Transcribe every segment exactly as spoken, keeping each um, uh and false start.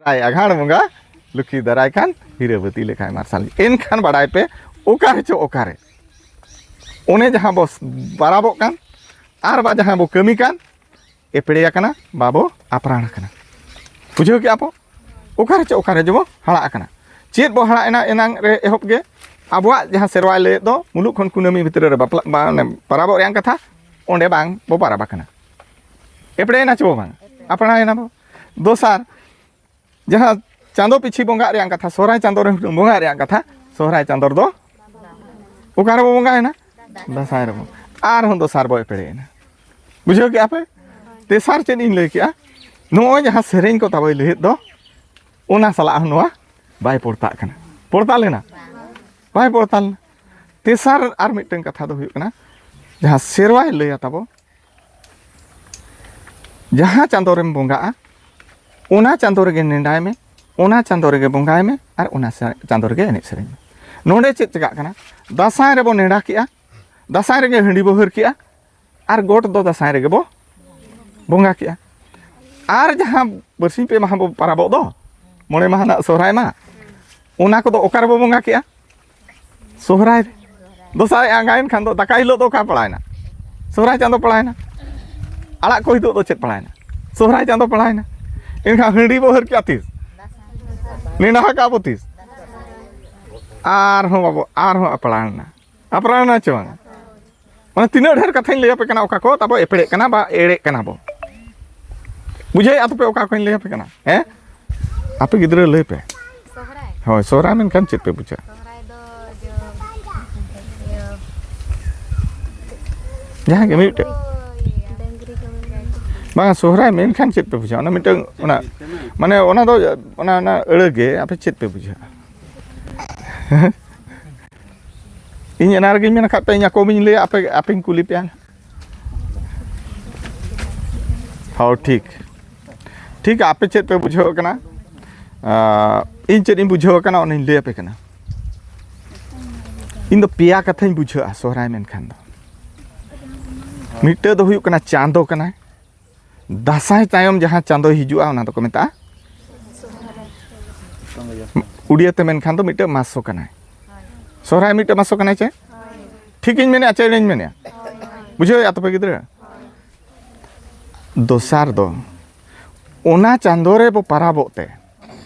ᱟᱭ ᱟᱜᱷᱟᱬ ᱵᱚᱸᱜᱟ ᱞᱩᱠᱷᱤ ᱫᱟᱨᱟᱭ ᱠᱷᱟᱱ ᱦᱤᱨᱟᱹᱵᱟᱹᱛᱤ ᱞᱮᱠᱟᱭ ᱢᱟᱨᱥᱟᱞ᱾ ᱮᱱᱠᱷᱟᱱ ᱵᱟᱰᱟᱭ ᱯᱮ, ᱚᱠᱟ ᱨᱮᱪᱚ ᱚᱠᱟᱨᱮ ᱚᱱᱮ ᱡᱟᱦᱟᱸ ᱵᱚ ᱯᱟᱨᱟᱵᱚᱜ ᱠᱟᱱ ᱟᱨ ᱵᱟ ᱡᱟᱦᱟᱸ ᱵᱚ ᱠᱟᱹᱢᱤ ᱠᱟᱱ, ᱮᱯᱲᱮ ᱟᱠᱟᱱᱟ, ᱵᱟᱵᱚ ᱟᱯᱨᱟᱬ ᱟᱠᱟᱱᱟ᱾ ᱵᱩᱡᱷᱟᱹᱣ ᱠᱮᱜᱼᱟ ᱯᱮ? ᱚᱠᱟ ᱨᱮᱪᱚ ᱚᱠᱟᱨᱮ ᱡᱮᱵᱚ ᱦᱟᱲᱟᱜ ᱟᱠᱟᱱᱟ᱾ ᱪᱮᱫ ᱵᱚ ᱦᱟᱲᱟᱜ ᱮᱱᱟ ᱮᱱᱟᱝ ᱨᱮ ᱮᱦᱚᱵ ᱜᱮ? ᱟᱵᱚᱣᱟᱜ ᱡᱟᱦᱟᱸ ᱥᱮᱨᱣᱟᱭ ᱞᱟᱹᱭᱮᱫ ᱫᱚ, ᱢᱩᱞᱩᱜ ᱠᱷᱚᱱ ᱠᱩᱱᱟᱹᱢᱤ ᱵᱷᱤᱛᱨᱤ ᱨᱮ ᱵᱟᱯᱞᱟ, ᱢᱟᱱᱮ ᱯᱟᱨᱟᱵᱚᱜ ᱨᱮᱭᱟᱜ ᱠᱟᱛᱷᱟ, ᱚᱸᱰᱮ ᱵᱟᱝ ᱵᱚ ᱯᱟᱨᱟᱵ ᱟᱠᱟᱱᱟ᱾ ᱮᱯᱲᱮᱭᱮᱱᱟ ᱪᱮ ᱵᱚ ᱵᱟᱝ? ᱟᱯᱲᱟᱭᱮᱱᱟ ᱵᱚ᱾ ᱫᱚᱥᱟᱨ, ᱡᱟᱦᱟᱸ ᱪᱟᱸᱫᱚ ᱯᱤᱪᱷᱤ ᱵᱚᱸᱜᱟᱜ ᱨᱮᱭᱟᱜ ᱠᱟᱛᱷᱟ, ᱥᱚᱦᱨᱟᱭ ᱪᱟᱸᱫᱚ ᱨᱮ ᱵᱚᱸᱜᱟᱜ ᱨᱮᱭᱟᱜ ᱠᱟᱛᱷᱟ, ᱥᱚᱦᱨᱟᱭ ᱪᱟᱸᱫᱚ ᱨᱮᱫᱚ ᱚᱠᱟ ᱨᱮᱵᱚ ᱵᱚᱸᱜᱟᱭᱮᱱᱟ? ᱫᱟᱸᱥᱟᱭ ᱨᱮᱵᱚ᱾ ᱟᱨᱦᱚᱸ ᱫᱚᱥᱟᱨ ᱵᱚ ᱮᱯᱲᱮᱭᱮᱱᱟ᱾ ᱵᱩᱡᱷᱟᱹᱣ ᱠᱮᱜᱼᱟ ᱯᱮ? ᱛᱮᱥᱟᱨ ᱪᱮᱫ ᱤᱧ ᱞᱟᱹᱭ ᱠᱮᱜᱼᱟ? ᱱᱚᱜᱼᱚᱭ ᱡᱟᱦᱟᱸ ᱥᱮᱨᱮᱧ ᱠᱚ ᱛᱟᱵᱚᱭ ᱞᱟᱹᱭᱮᱫ ᱫᱚ, ᱚᱱᱟ ᱥᱟᱞᱟᱜ ᱦᱚᱸ ᱱᱚᱣᱟ ᱵᱟᱭ ᱯᱚᱲᱛᱟᱜ ᱠᱟᱱᱟ᱾ ᱯᱚᱲᱛᱟ ᱞᱮᱱᱟ? ᱵᱟᱭ ᱯᱚᱲᱛᱟ ᱞᱮᱱᱟ᱾ ᱛᱮᱥᱟᱨ ᱟᱨ ᱢᱤᱫᱴᱟᱝ ᱠᱟᱛᱷᱟ ᱫᱚ ᱦᱩᱭᱩᱜ ᱠᱟᱱᱟ, ᱡᱟᱦᱟᱸ ᱥᱮᱨᱣᱟᱭ ᱞᱟᱹᱭᱟ ᱛᱟᱵᱚ, ᱡᱟᱦᱟᱸ ᱪᱟᱸᱫᱚ ᱨᱮᱢ ᱵᱚᱸᱜᱟᱜᱼᱟ, ᱚᱱᱟ ᱪᱟᱸᱫᱚ ᱨᱮᱜᱮ ᱱᱮᱰᱟᱭ ᱢᱮ, ᱚᱱᱟ ᱪᱟᱸᱫᱚ ᱨᱮᱜᱮ ᱵᱚᱸᱜᱟᱭ ᱢᱮ, ᱟᱨ ᱚᱱᱟ ᱥᱟ-, ᱪᱟᱸᱫᱚ ᱨᱮᱜᱮ ᱮᱱᱮᱡ ᱥᱮᱨᱮᱧ ᱢᱮ᱾ ᱱᱚᱰᱮ ᱪᱮᱫ ᱪᱮᱠᱟᱜ ᱠᱟᱱᱟ? ᱫᱟᱸᱥᱟᱭ ᱨᱮᱵᱚ ᱱᱮᱰᱟ ᱠᱮᱜᱼᱟ, ᱫᱟᱸᱥᱟᱭ ᱨᱮᱜᱮ ᱦᱟᱺᱰᱤ ᱵᱚ ᱦᱟᱹᱨ ᱠᱮᱜᱼᱟ, ᱟᱨ ᱜᱚᱴ ᱫᱚ ᱫᱟᱸᱥᱟᱭ ᱨᱮᱜᱮ ᱵᱚ ᱵᱚᱸᱜᱟ ᱠᱮᱜᱼᱟ᱾ ᱟᱨ ᱡᱟᱦᱟᱸ ᱵᱟᱨᱥᱤᱧ ᱯᱮ ᱢᱟᱦᱟ ᱵᱚ ᱯᱟᱨᱟᱵᱚᱜ ᱫᱚ, ᱢᱚᱬᱮ ᱢᱟᱦᱟ ᱨᱮᱱᱟᱜ ᱥᱚᱦᱨᱟᱭ ᱢᱟ, ᱚᱱᱟ ᱠᱚᱫᱚ ᱚᱠᱟ ᱨᱮᱵᱚ ᱵᱚᱸᱜᱟ ᱠᱮᱜᱼᱟ? ᱥᱚᱦᱨᱟᱭ ᱨᱮ᱾ ᱫᱚᱥᱟᱨ ᱟᱸᱜᱟᱭᱮᱱ ᱠᱷᱟᱱ ᱫᱚ ᱫᱟᱠᱟ ᱦᱤᱞᱳᱜ ᱫᱚ ᱚᱠᱟ ᱯᱟᱲᱟᱣᱮᱱᱟ? ᱥᱚᱦᱨᱟᱭ ᱪᱟᱸᱫᱚ ᱯᱟᱲᱟᱣᱮᱱᱟ᱾ ᱟᱲᱟᱜ ᱠᱚ ᱦᱤᱞᱳᱜ ᱫᱚ ᱪᱮᱫ ᱯᱟᱲᱟᱣᱮᱱᱟ? ᱥᱚᱦᱨᱟᱭ ᱪᱟᱸᱫᱚ ᱯᱟᱲᱟᱣᱮᱱᱟ᱾ ᱮᱱᱠᱷᱟᱱ ᱦᱟᱺᱰᱤ ᱵᱚ ᱦᱟᱹᱨ ᱠᱮᱜᱼᱟ ᱛᱤᱥ? ᱱᱮᱰᱟ ᱟᱠᱟᱫ ᱵᱚ ᱛᱤᱥ? ᱟᱨᱦᱚᱸ ᱵᱟᱵᱚ, ᱟᱨᱦᱚᱸ ᱟᱯᱲᱟᱣᱮᱱᱟ᱾ ᱟᱯᱲᱟᱣᱮᱱᱟ ᱪᱮ ᱵᱟᱝ? ᱢᱟᱱᱮ ᱛᱤᱱᱟᱹᱜ ᱰᱷᱮᱨ ᱠᱟᱛᱷᱟᱧ ᱞᱟᱹᱭ ᱟᱯᱮ ᱠᱟᱱᱟ, ᱚᱠᱟ ᱠᱚ ᱛᱟᱵᱚ ᱮᱯᱮᱲᱮᱜ ᱠᱟᱱᱟ ᱵᱟ ᱮᱲᱮᱜ ᱠᱟᱱᱟ ᱵᱚ᱾ ᱵᱩᱡᱷᱟᱹᱣᱮᱫᱼᱟ ᱛᱚᱯᱮ ᱚᱠᱟ ᱠᱚᱧ ᱞᱟᱹᱭ ᱟᱯᱮ ᱠᱟᱱᱟ? ᱦᱮᱸ? ᱟᱯᱮ ᱜᱤᱫᱽᱨᱟᱹ ᱞᱟᱹᱭ ᱯᱮ᱾ ᱥᱚᱦᱨᱟᱭ᱾ ᱦᱳᱭ, ᱥᱚᱦᱨᱟᱭ ᱢᱮᱱᱠᱷᱟᱱ ᱪᱮᱫ ᱯᱮ ᱵᱩᱡᱷᱟᱹᱣᱟ? ᱥᱚᱦᱨᱟᱭ ᱫᱚ ᱡᱚ, ᱤᱭᱟᱹ, ᱡᱟᱦᱟᱸ ᱜᱮ ᱢᱤᱫᱴᱮᱡ᱾ ᱰᱟᱹᱝᱨᱤ ᱠᱚ ᱢᱮᱱᱟᱜ ᱠᱚᱣᱟ᱾ ᱵᱟᱝᱟ, ᱥᱚᱦᱨᱟᱭ ᱢᱮᱱᱠᱷᱟᱱ ᱪᱮᱫ ᱯᱮ ᱵᱩᱡᱷᱟᱹᱣᱟ? ᱚᱱᱟ ᱢᱤᱫᱴᱟᱝ, ᱚᱱᱟ, ᱢᱟᱱᱮ ᱚᱱᱟ ᱫᱚ, ᱚᱱᱟ, ᱚᱱᱟ ᱟᱹᱲᱟᱹ ᱜᱮ ᱟᱯᱮ ᱪᱮᱫ ᱯᱮ ᱵᱩᱡᱷᱟᱹᱣᱟ? ᱤᱧ ᱮᱱᱟ ᱨᱮᱜᱮᱧ ᱢᱮᱱ ᱟᱠᱟᱫ ᱯᱮ, ᱤᱧ ᱟᱠᱚ ᱵᱟᱹᱧ ᱞᱟᱹᱭᱟ, ᱟᱯᱮ, ᱟᱯᱮᱧ ᱠᱩᱞᱤ ᱯᱮᱭᱟ᱾ ᱦᱚᱸ, ᱴᱷᱤᱠ᱾ ᱴᱷᱤᱠ, ᱟᱯᱮ ᱪᱮᱫ ᱯᱮ ᱵᱩᱡᱷᱟᱹᱣ ᱠᱟᱱᱟ? ᱟᱸ, ᱤᱧ ᱪᱮᱫ ᱤᱧ ᱵᱩᱡᱷᱟᱹᱣ ᱠᱟᱱᱟ, ᱚᱱᱟᱧ ᱞᱟᱹᱭ ᱟᱯᱮ ᱠᱟᱱᱟ᱾ ᱤᱧ ᱫᱚ ᱯᱮᱭᱟ ᱠᱟᱛᱷᱟᱧ ᱵᱩᱡᱷᱟᱹᱣᱟ ᱥᱚᱦᱨᱟᱭ ᱢᱮᱱᱠᱷᱟᱱ ᱫᱚ᱾ ᱢᱤᱫᱴᱟᱹᱝ ᱫᱚ ᱦᱩᱭᱩᱜ ᱠᱟᱱᱟ ᱪᱟᱸᱫᱚ ᱠᱟᱱᱟᱭ᱾ ᱫᱟᱸᱥᱟᱭ ᱛᱟᱭᱚᱢ ᱡᱟᱦᱟᱸ ᱪᱟᱸᱫᱚᱭ ᱦᱤᱡᱩᱜᱼᱟ, ᱚᱱᱟ ᱫᱚᱠᱚ ᱢᱮᱛᱟᱜᱼᱟ ᱩᱲᱤᱭᱟᱹ ᱛᱮ ᱢᱮᱱᱠᱷᱟᱱ ᱫᱚ ᱢᱤᱫᱴᱮᱱ ᱢᱟᱥᱚ ᱠᱟᱱᱟᱭ᱾ ᱥᱚᱦᱨᱟᱭ ᱢᱤᱫᱴᱮᱱ ᱢᱟᱥᱚ ᱠᱟᱱᱟᱭ ᱪᱮ? ᱴᱷᱤᱠᱤᱧ ᱢᱮᱱᱮᱫᱼᱟ, ᱪᱮᱫ ᱤᱧ ᱢᱮᱱᱮᱫᱼᱟ? ᱵᱩᱡᱷᱟᱹᱣᱮᱫᱼᱟ ᱛᱚᱯᱮ ᱜᱤᱫᱽᱨᱟᱹ? ᱫᱚᱥᱟᱨ ᱫᱚ, ᱚᱱᱟ ᱪᱟᱸᱫᱳ ᱨᱮ ᱵᱚ ᱯᱟᱨᱟᱵᱚᱜ ᱛᱮ,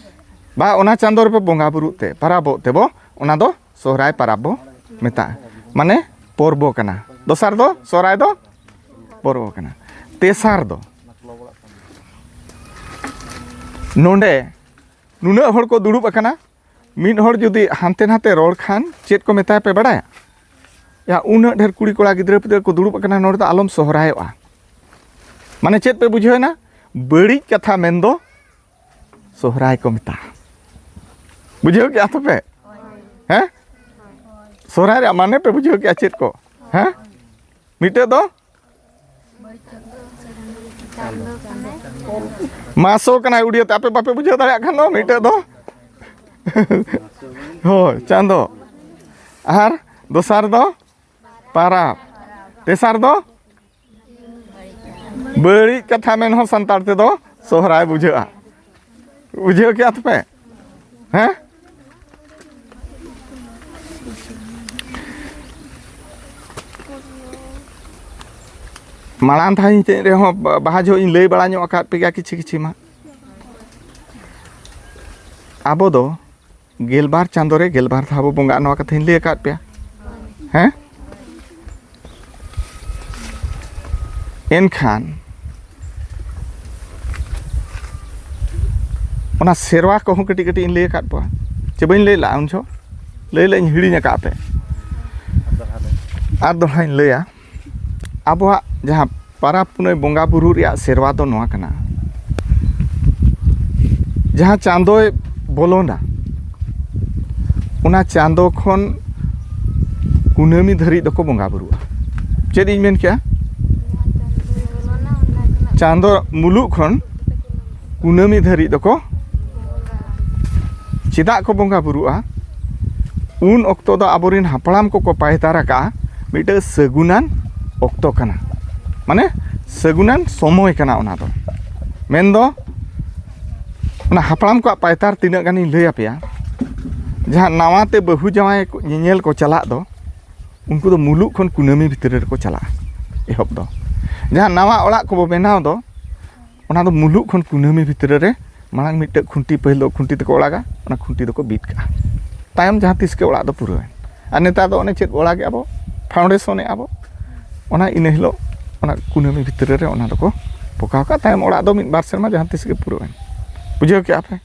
ᱵᱟ ᱚᱱᱟ ᱪᱟᱸᱫᱳ ᱨᱮ ᱵᱚ ᱵᱚᱸᱜᱟ ᱵᱩᱨᱩᱜ ᱛᱮ, ᱯᱟᱨᱟᱵᱚᱜ ᱛᱮ ᱵᱚ, ᱚᱱᱟ ᱫᱚ ᱥᱚᱦᱨᱟᱭ ᱯᱟᱨᱟᱵᱽ ᱵᱚ ᱢᱮᱛᱟᱜᱼᱟ᱾ ᱢᱟᱱᱮ ᱯᱚᱨᱵᱚ ᱠᱟᱱᱟ᱾ ᱫᱚᱥᱟᱨ ᱫᱚ ᱥᱚᱦᱨᱟᱭ ᱫᱚ ᱯᱚᱨᱵᱚ ᱠᱟᱱᱟ᱾ ᱛᱮᱥᱟᱨ ᱫᱚ, ᱱᱚᱰᱮ ᱱᱩᱱᱟᱹᱜ ᱦᱚᱲ ᱠᱚ ᱫᱩᱲᱩᱵ ᱟᱠᱟᱱᱟ, ᱢᱤᱫ ᱦᱚᱲ ᱡᱩᱫᱤ ᱦᱟᱱᱛᱮ ᱱᱟᱛᱮ ᱨᱚᱲ ᱠᱷᱟᱱ ᱪᱮᱫ ᱠᱚ ᱢᱮᱛᱟᱭᱟ ᱯᱮ ᱵᱟᱲᱟᱭᱟ? ᱭᱟ, ᱩᱱᱟᱹᱜ ᱰᱷᱮᱨ ᱠᱩᱲᱤ ᱠᱚᱲᱟ ᱜᱤᱫᱽᱨᱟᱹ ᱯᱤᱫᱽᱨᱟᱹ ᱠᱚ ᱫᱩᱲᱩᱵ ᱟᱠᱟᱱᱟ, ᱱᱚᱰᱮ ᱫᱚ ᱟᱞᱚᱢ ᱥᱚᱦᱨᱟᱭᱚᱜᱼᱟ᱾ ᱢᱟᱱᱮ ᱪᱮᱫ ᱯᱮ ᱵᱩᱡᱷᱟᱹᱣ ᱮᱱᱟ? ᱵᱟᱹᱲᱤᱡ ᱠᱟᱛᱷᱟ ᱢᱮᱱ ᱫᱚ ᱥᱚᱦᱨᱟᱭ ᱠᱚ ᱢᱮᱛᱟᱜᱼᱟ᱾ ᱵᱩᱡᱷᱟᱹᱣ ᱠᱮᱜᱼᱟ ᱛᱚᱯᱮ? ᱦᱮᱸ? ᱥᱚᱦᱨᱟᱭ ᱨᱮᱭᱟᱜ ᱢᱟᱱᱮ ᱯᱮ ᱵᱩᱡᱷᱟᱹᱣ ᱠᱮᱜᱼᱟ ᱪᱮᱫ ᱠᱚ? ᱦᱮᱸ? ᱢᱤᱫᱴᱮᱡ ᱫᱚ ᱢᱟᱥᱚ ᱠᱟᱱᱟᱭ ᱩᱲᱤᱭᱟᱹ ᱛᱮ, ᱟᱯᱮ ᱵᱟᱯᱮ ᱵᱩᱡᱷᱟᱹᱣ ᱫᱟᱲᱮᱭᱟᱜ ᱠᱷᱟᱱ ᱫᱚ ᱢᱤᱫᱴᱮᱡ ᱫᱚ ᱦᱳᱭ, ᱪᱟᱸᱫᱚ᱾ ᱟᱨ ᱫᱚᱥᱟᱨ ᱫᱚ ᱯᱟᱨᱟᱵᱽ᱾ ᱛᱮᱥᱟᱨ ᱫᱚ ᱵᱟᱹᱲᱤᱡ ᱠᱟᱛᱷᱟ ᱢᱮᱱ ᱦᱚᱸ ᱥᱟᱱᱛᱟᱲ ᱛᱮᱫᱚ ᱥᱚᱦᱨᱟᱭ ᱵᱩᱡᱷᱟᱹᱜᱼᱟ᱾ ᱵᱩᱡᱷᱟᱹᱣ ᱠᱮᱜᱼᱟ ᱛᱚᱯᱮ? ᱦᱮᱸ? ᱢᱟᱲᱟᱝ ᱫᱷᱟᱣ ᱤᱧ ᱪᱮᱫ ᱨᱮᱦᱚᱸ ᱵᱟ-, ᱵᱟᱦᱟ ᱡᱚᱦᱚᱜ ᱤᱧ ᱞᱟᱹᱭ ᱵᱟᱲᱟ ᱧᱚᱜ ᱟᱠᱟᱫ ᱯᱮ ᱜᱮᱭᱟ ᱠᱤᱪᱷᱤ ᱠᱤᱪᱷᱤ ᱢᱟ᱾ ᱟᱵᱚ ᱫᱚ ᱜᱮᱞᱵᱟᱨ ᱪᱟᱸᱫᱳ ᱨᱮ ᱜᱮᱞᱵᱟᱨ ᱫᱷᱟᱣ ᱵᱚ ᱵᱚᱸᱜᱟᱜᱼᱟ, ᱱᱚᱣᱟ ᱠᱟᱛᱷᱟᱧ ᱞᱟᱹᱭ ᱟᱠᱟᱫ ᱯᱮᱭᱟ᱾ ᱦᱮᱸ? ᱮᱱᱠᱷᱟᱱ ᱚᱱᱟ ᱥᱮᱨᱣᱟ ᱠᱚᱦᱚᱸ ᱠᱟᱹᱴᱤᱡ ᱠᱟᱹᱴᱤᱡ ᱤᱧ ᱞᱟᱹᱭ ᱟᱠᱟᱫ ᱠᱚᱣᱟ, ᱪᱮ ᱵᱟᱹᱧ ᱞᱟᱹᱭ ᱞᱮᱫᱼᱟ ᱩᱱ ᱡᱚᱦᱚᱜ? ᱞᱟᱹᱭ ᱞᱮᱫ ᱤᱧ, ᱦᱤᱲᱤᱧ ᱟᱠᱟᱫ ᱯᱮ᱾ ᱟᱨ ᱫᱚᱦᱲᱟᱧ ᱞᱟᱹᱭᱟ, ᱟᱵᱚᱣᱟᱜ ᱡᱟᱦᱟᱸ ᱯᱟᱨᱟᱵᱽ ᱯᱩᱱᱟᱹᱭ ᱵᱚᱸᱜᱟ ᱵᱩᱨᱩ ᱨᱮᱭᱟᱜ ᱥᱮᱨᱣᱟ ᱫᱚ ᱱᱚᱣᱟ ᱠᱟᱱᱟ, ᱡᱟᱦᱟᱸ ᱪᱟᱸᱫᱳᱭ ᱵᱚᱞᱚᱱᱟ, ᱚᱱᱟ ᱪᱟᱸᱫᱳ ᱠᱷᱚᱱ ᱠᱩᱱᱟᱹᱢᱤ ᱫᱷᱟᱹᱨᱤᱡ ᱫᱚᱠᱚ ᱵᱚᱸᱜᱟ ᱵᱩᱨᱩᱜᱼᱟ᱾ ᱪᱮᱫ ᱤᱧ ᱢᱮᱱ ᱠᱮᱜᱼᱟ? ᱪᱟᱸᱫᱳ ᱢᱩᱞᱩᱜ ᱠᱷᱚᱱ ᱠᱩᱱᱟᱹᱢᱤ ᱫᱷᱟᱹᱨᱤᱡ ᱫᱚᱠᱚ ᱪᱮᱫᱟᱜ ᱠᱚ ᱵᱚᱸᱜᱟ ᱵᱩᱨᱩᱜᱼᱟ? ᱩᱱ ᱚᱠᱛᱚ ᱫᱚ ᱟᱵᱚᱨᱮᱱ ᱦᱟᱯᱲᱟᱢ ᱠᱚᱠᱚ ᱯᱟᱭᱫᱟᱨ ᱟᱠᱟᱫᱼᱟ, ᱢᱤᱫᱴᱟᱹᱝ ᱥᱟᱹᱜᱩᱱᱟᱱ ᱚᱠᱛᱚ ᱠᱟᱱᱟ, ᱢᱟᱱᱮ ᱥᱟᱹᱜᱩᱱᱟᱱ ᱥᱚᱢᱚᱭ ᱠᱟᱱᱟ ᱚᱱᱟ ᱫᱚ᱾ ᱢᱮᱱᱫᱚ ᱚᱱᱟ ᱦᱟᱯᱲᱟᱢ ᱠᱚᱣᱟᱜ ᱯᱟᱭᱛᱟᱨ ᱛᱤᱱᱟᱹᱜ ᱜᱟᱱᱤᱧ ᱞᱟᱹᱭ ᱟᱯᱮᱭᱟ᱾ ᱡᱟᱦᱟᱸ ᱱᱟᱣᱟ ᱛᱮ ᱵᱟᱹᱦᱩ ᱡᱟᱶᱟᱭ ᱠᱚ ᱧᱮᱧᱮᱞ ᱠᱚ ᱪᱟᱞᱟᱜ ᱫᱚ, ᱩᱱᱠᱩ ᱫᱚ ᱢᱩᱞᱩᱜ ᱠᱷᱚᱱ ᱠᱩᱱᱟᱹᱢᱤ ᱵᱷᱤᱛᱨᱤ ᱨᱮᱠᱚ ᱪᱟᱞᱟᱜᱼᱟ᱾ ᱮᱦᱚᱵ ᱫᱚ ᱡᱟᱦᱟᱸ ᱱᱟᱣᱟ ᱚᱲᱟᱜ ᱠᱚᱵᱚ ᱵᱮᱱᱟᱣ ᱫᱚ, ᱚᱱᱟ ᱫᱚ ᱢᱩᱞᱩᱜ ᱠᱷᱚᱱ ᱠᱩᱱᱟᱹᱢᱤ ᱵᱷᱤᱛᱨᱤ ᱨᱮ ᱢᱟᱲᱟᱝ ᱢᱤᱫᱴᱮᱡ ᱠᱷᱩᱱᱴᱤ, ᱯᱟᱹᱦᱤᱞ ᱫᱚ ᱠᱷᱩᱱᱴᱤ ᱛᱮᱠᱚ ᱚᱲᱟᱜᱟ, ᱚᱱᱟ ᱠᱷᱩᱱᱴᱤ ᱫᱚᱠᱚ ᱵᱤᱫ ᱠᱟᱜᱼᱟ᱾ ᱛᱟᱭᱚᱢ ᱡᱟᱦᱟᱸ ᱛᱤᱥ ᱜᱮ ᱚᱲᱟᱜ ᱫᱚ ᱯᱩᱨᱟᱹᱣᱮᱱ᱾ ᱟᱨ ᱱᱮᱛᱟᱨ ᱫᱚ ᱚᱱᱮ ᱪᱮᱫ ᱚᱲᱟᱜ ᱮᱫ ᱟᱵᱚ, ᱯᱷᱟᱣᱩᱱᱰᱮᱥᱚᱱ ᱮᱫ ᱟᱵᱚ, ᱚᱱᱟ ᱤᱱᱟᱹ ᱦᱤᱞᱳᱜ ᱚᱱᱟ ᱠᱩᱱᱟᱹᱢᱤ ᱵᱷᱤᱛᱨᱤ ᱨᱮ ᱚᱱᱟ ᱫᱚᱠᱚ ᱯᱚᱠᱟᱣ ᱠᱟᱜᱼᱟ᱾ ᱛᱟᱭᱚᱢ ᱚᱲᱟᱜ ᱫᱚ ᱢᱤᱫ ᱵᱟᱨ ᱥᱮᱨᱢᱟ ᱡᱟᱦᱟᱸ ᱛᱤᱥ ᱜᱮ ᱯᱩᱨᱟᱹᱣᱮᱱ᱾ ᱵᱩᱡᱷᱟᱹᱣ ᱠᱮᱜᱼᱟ ᱯᱮ?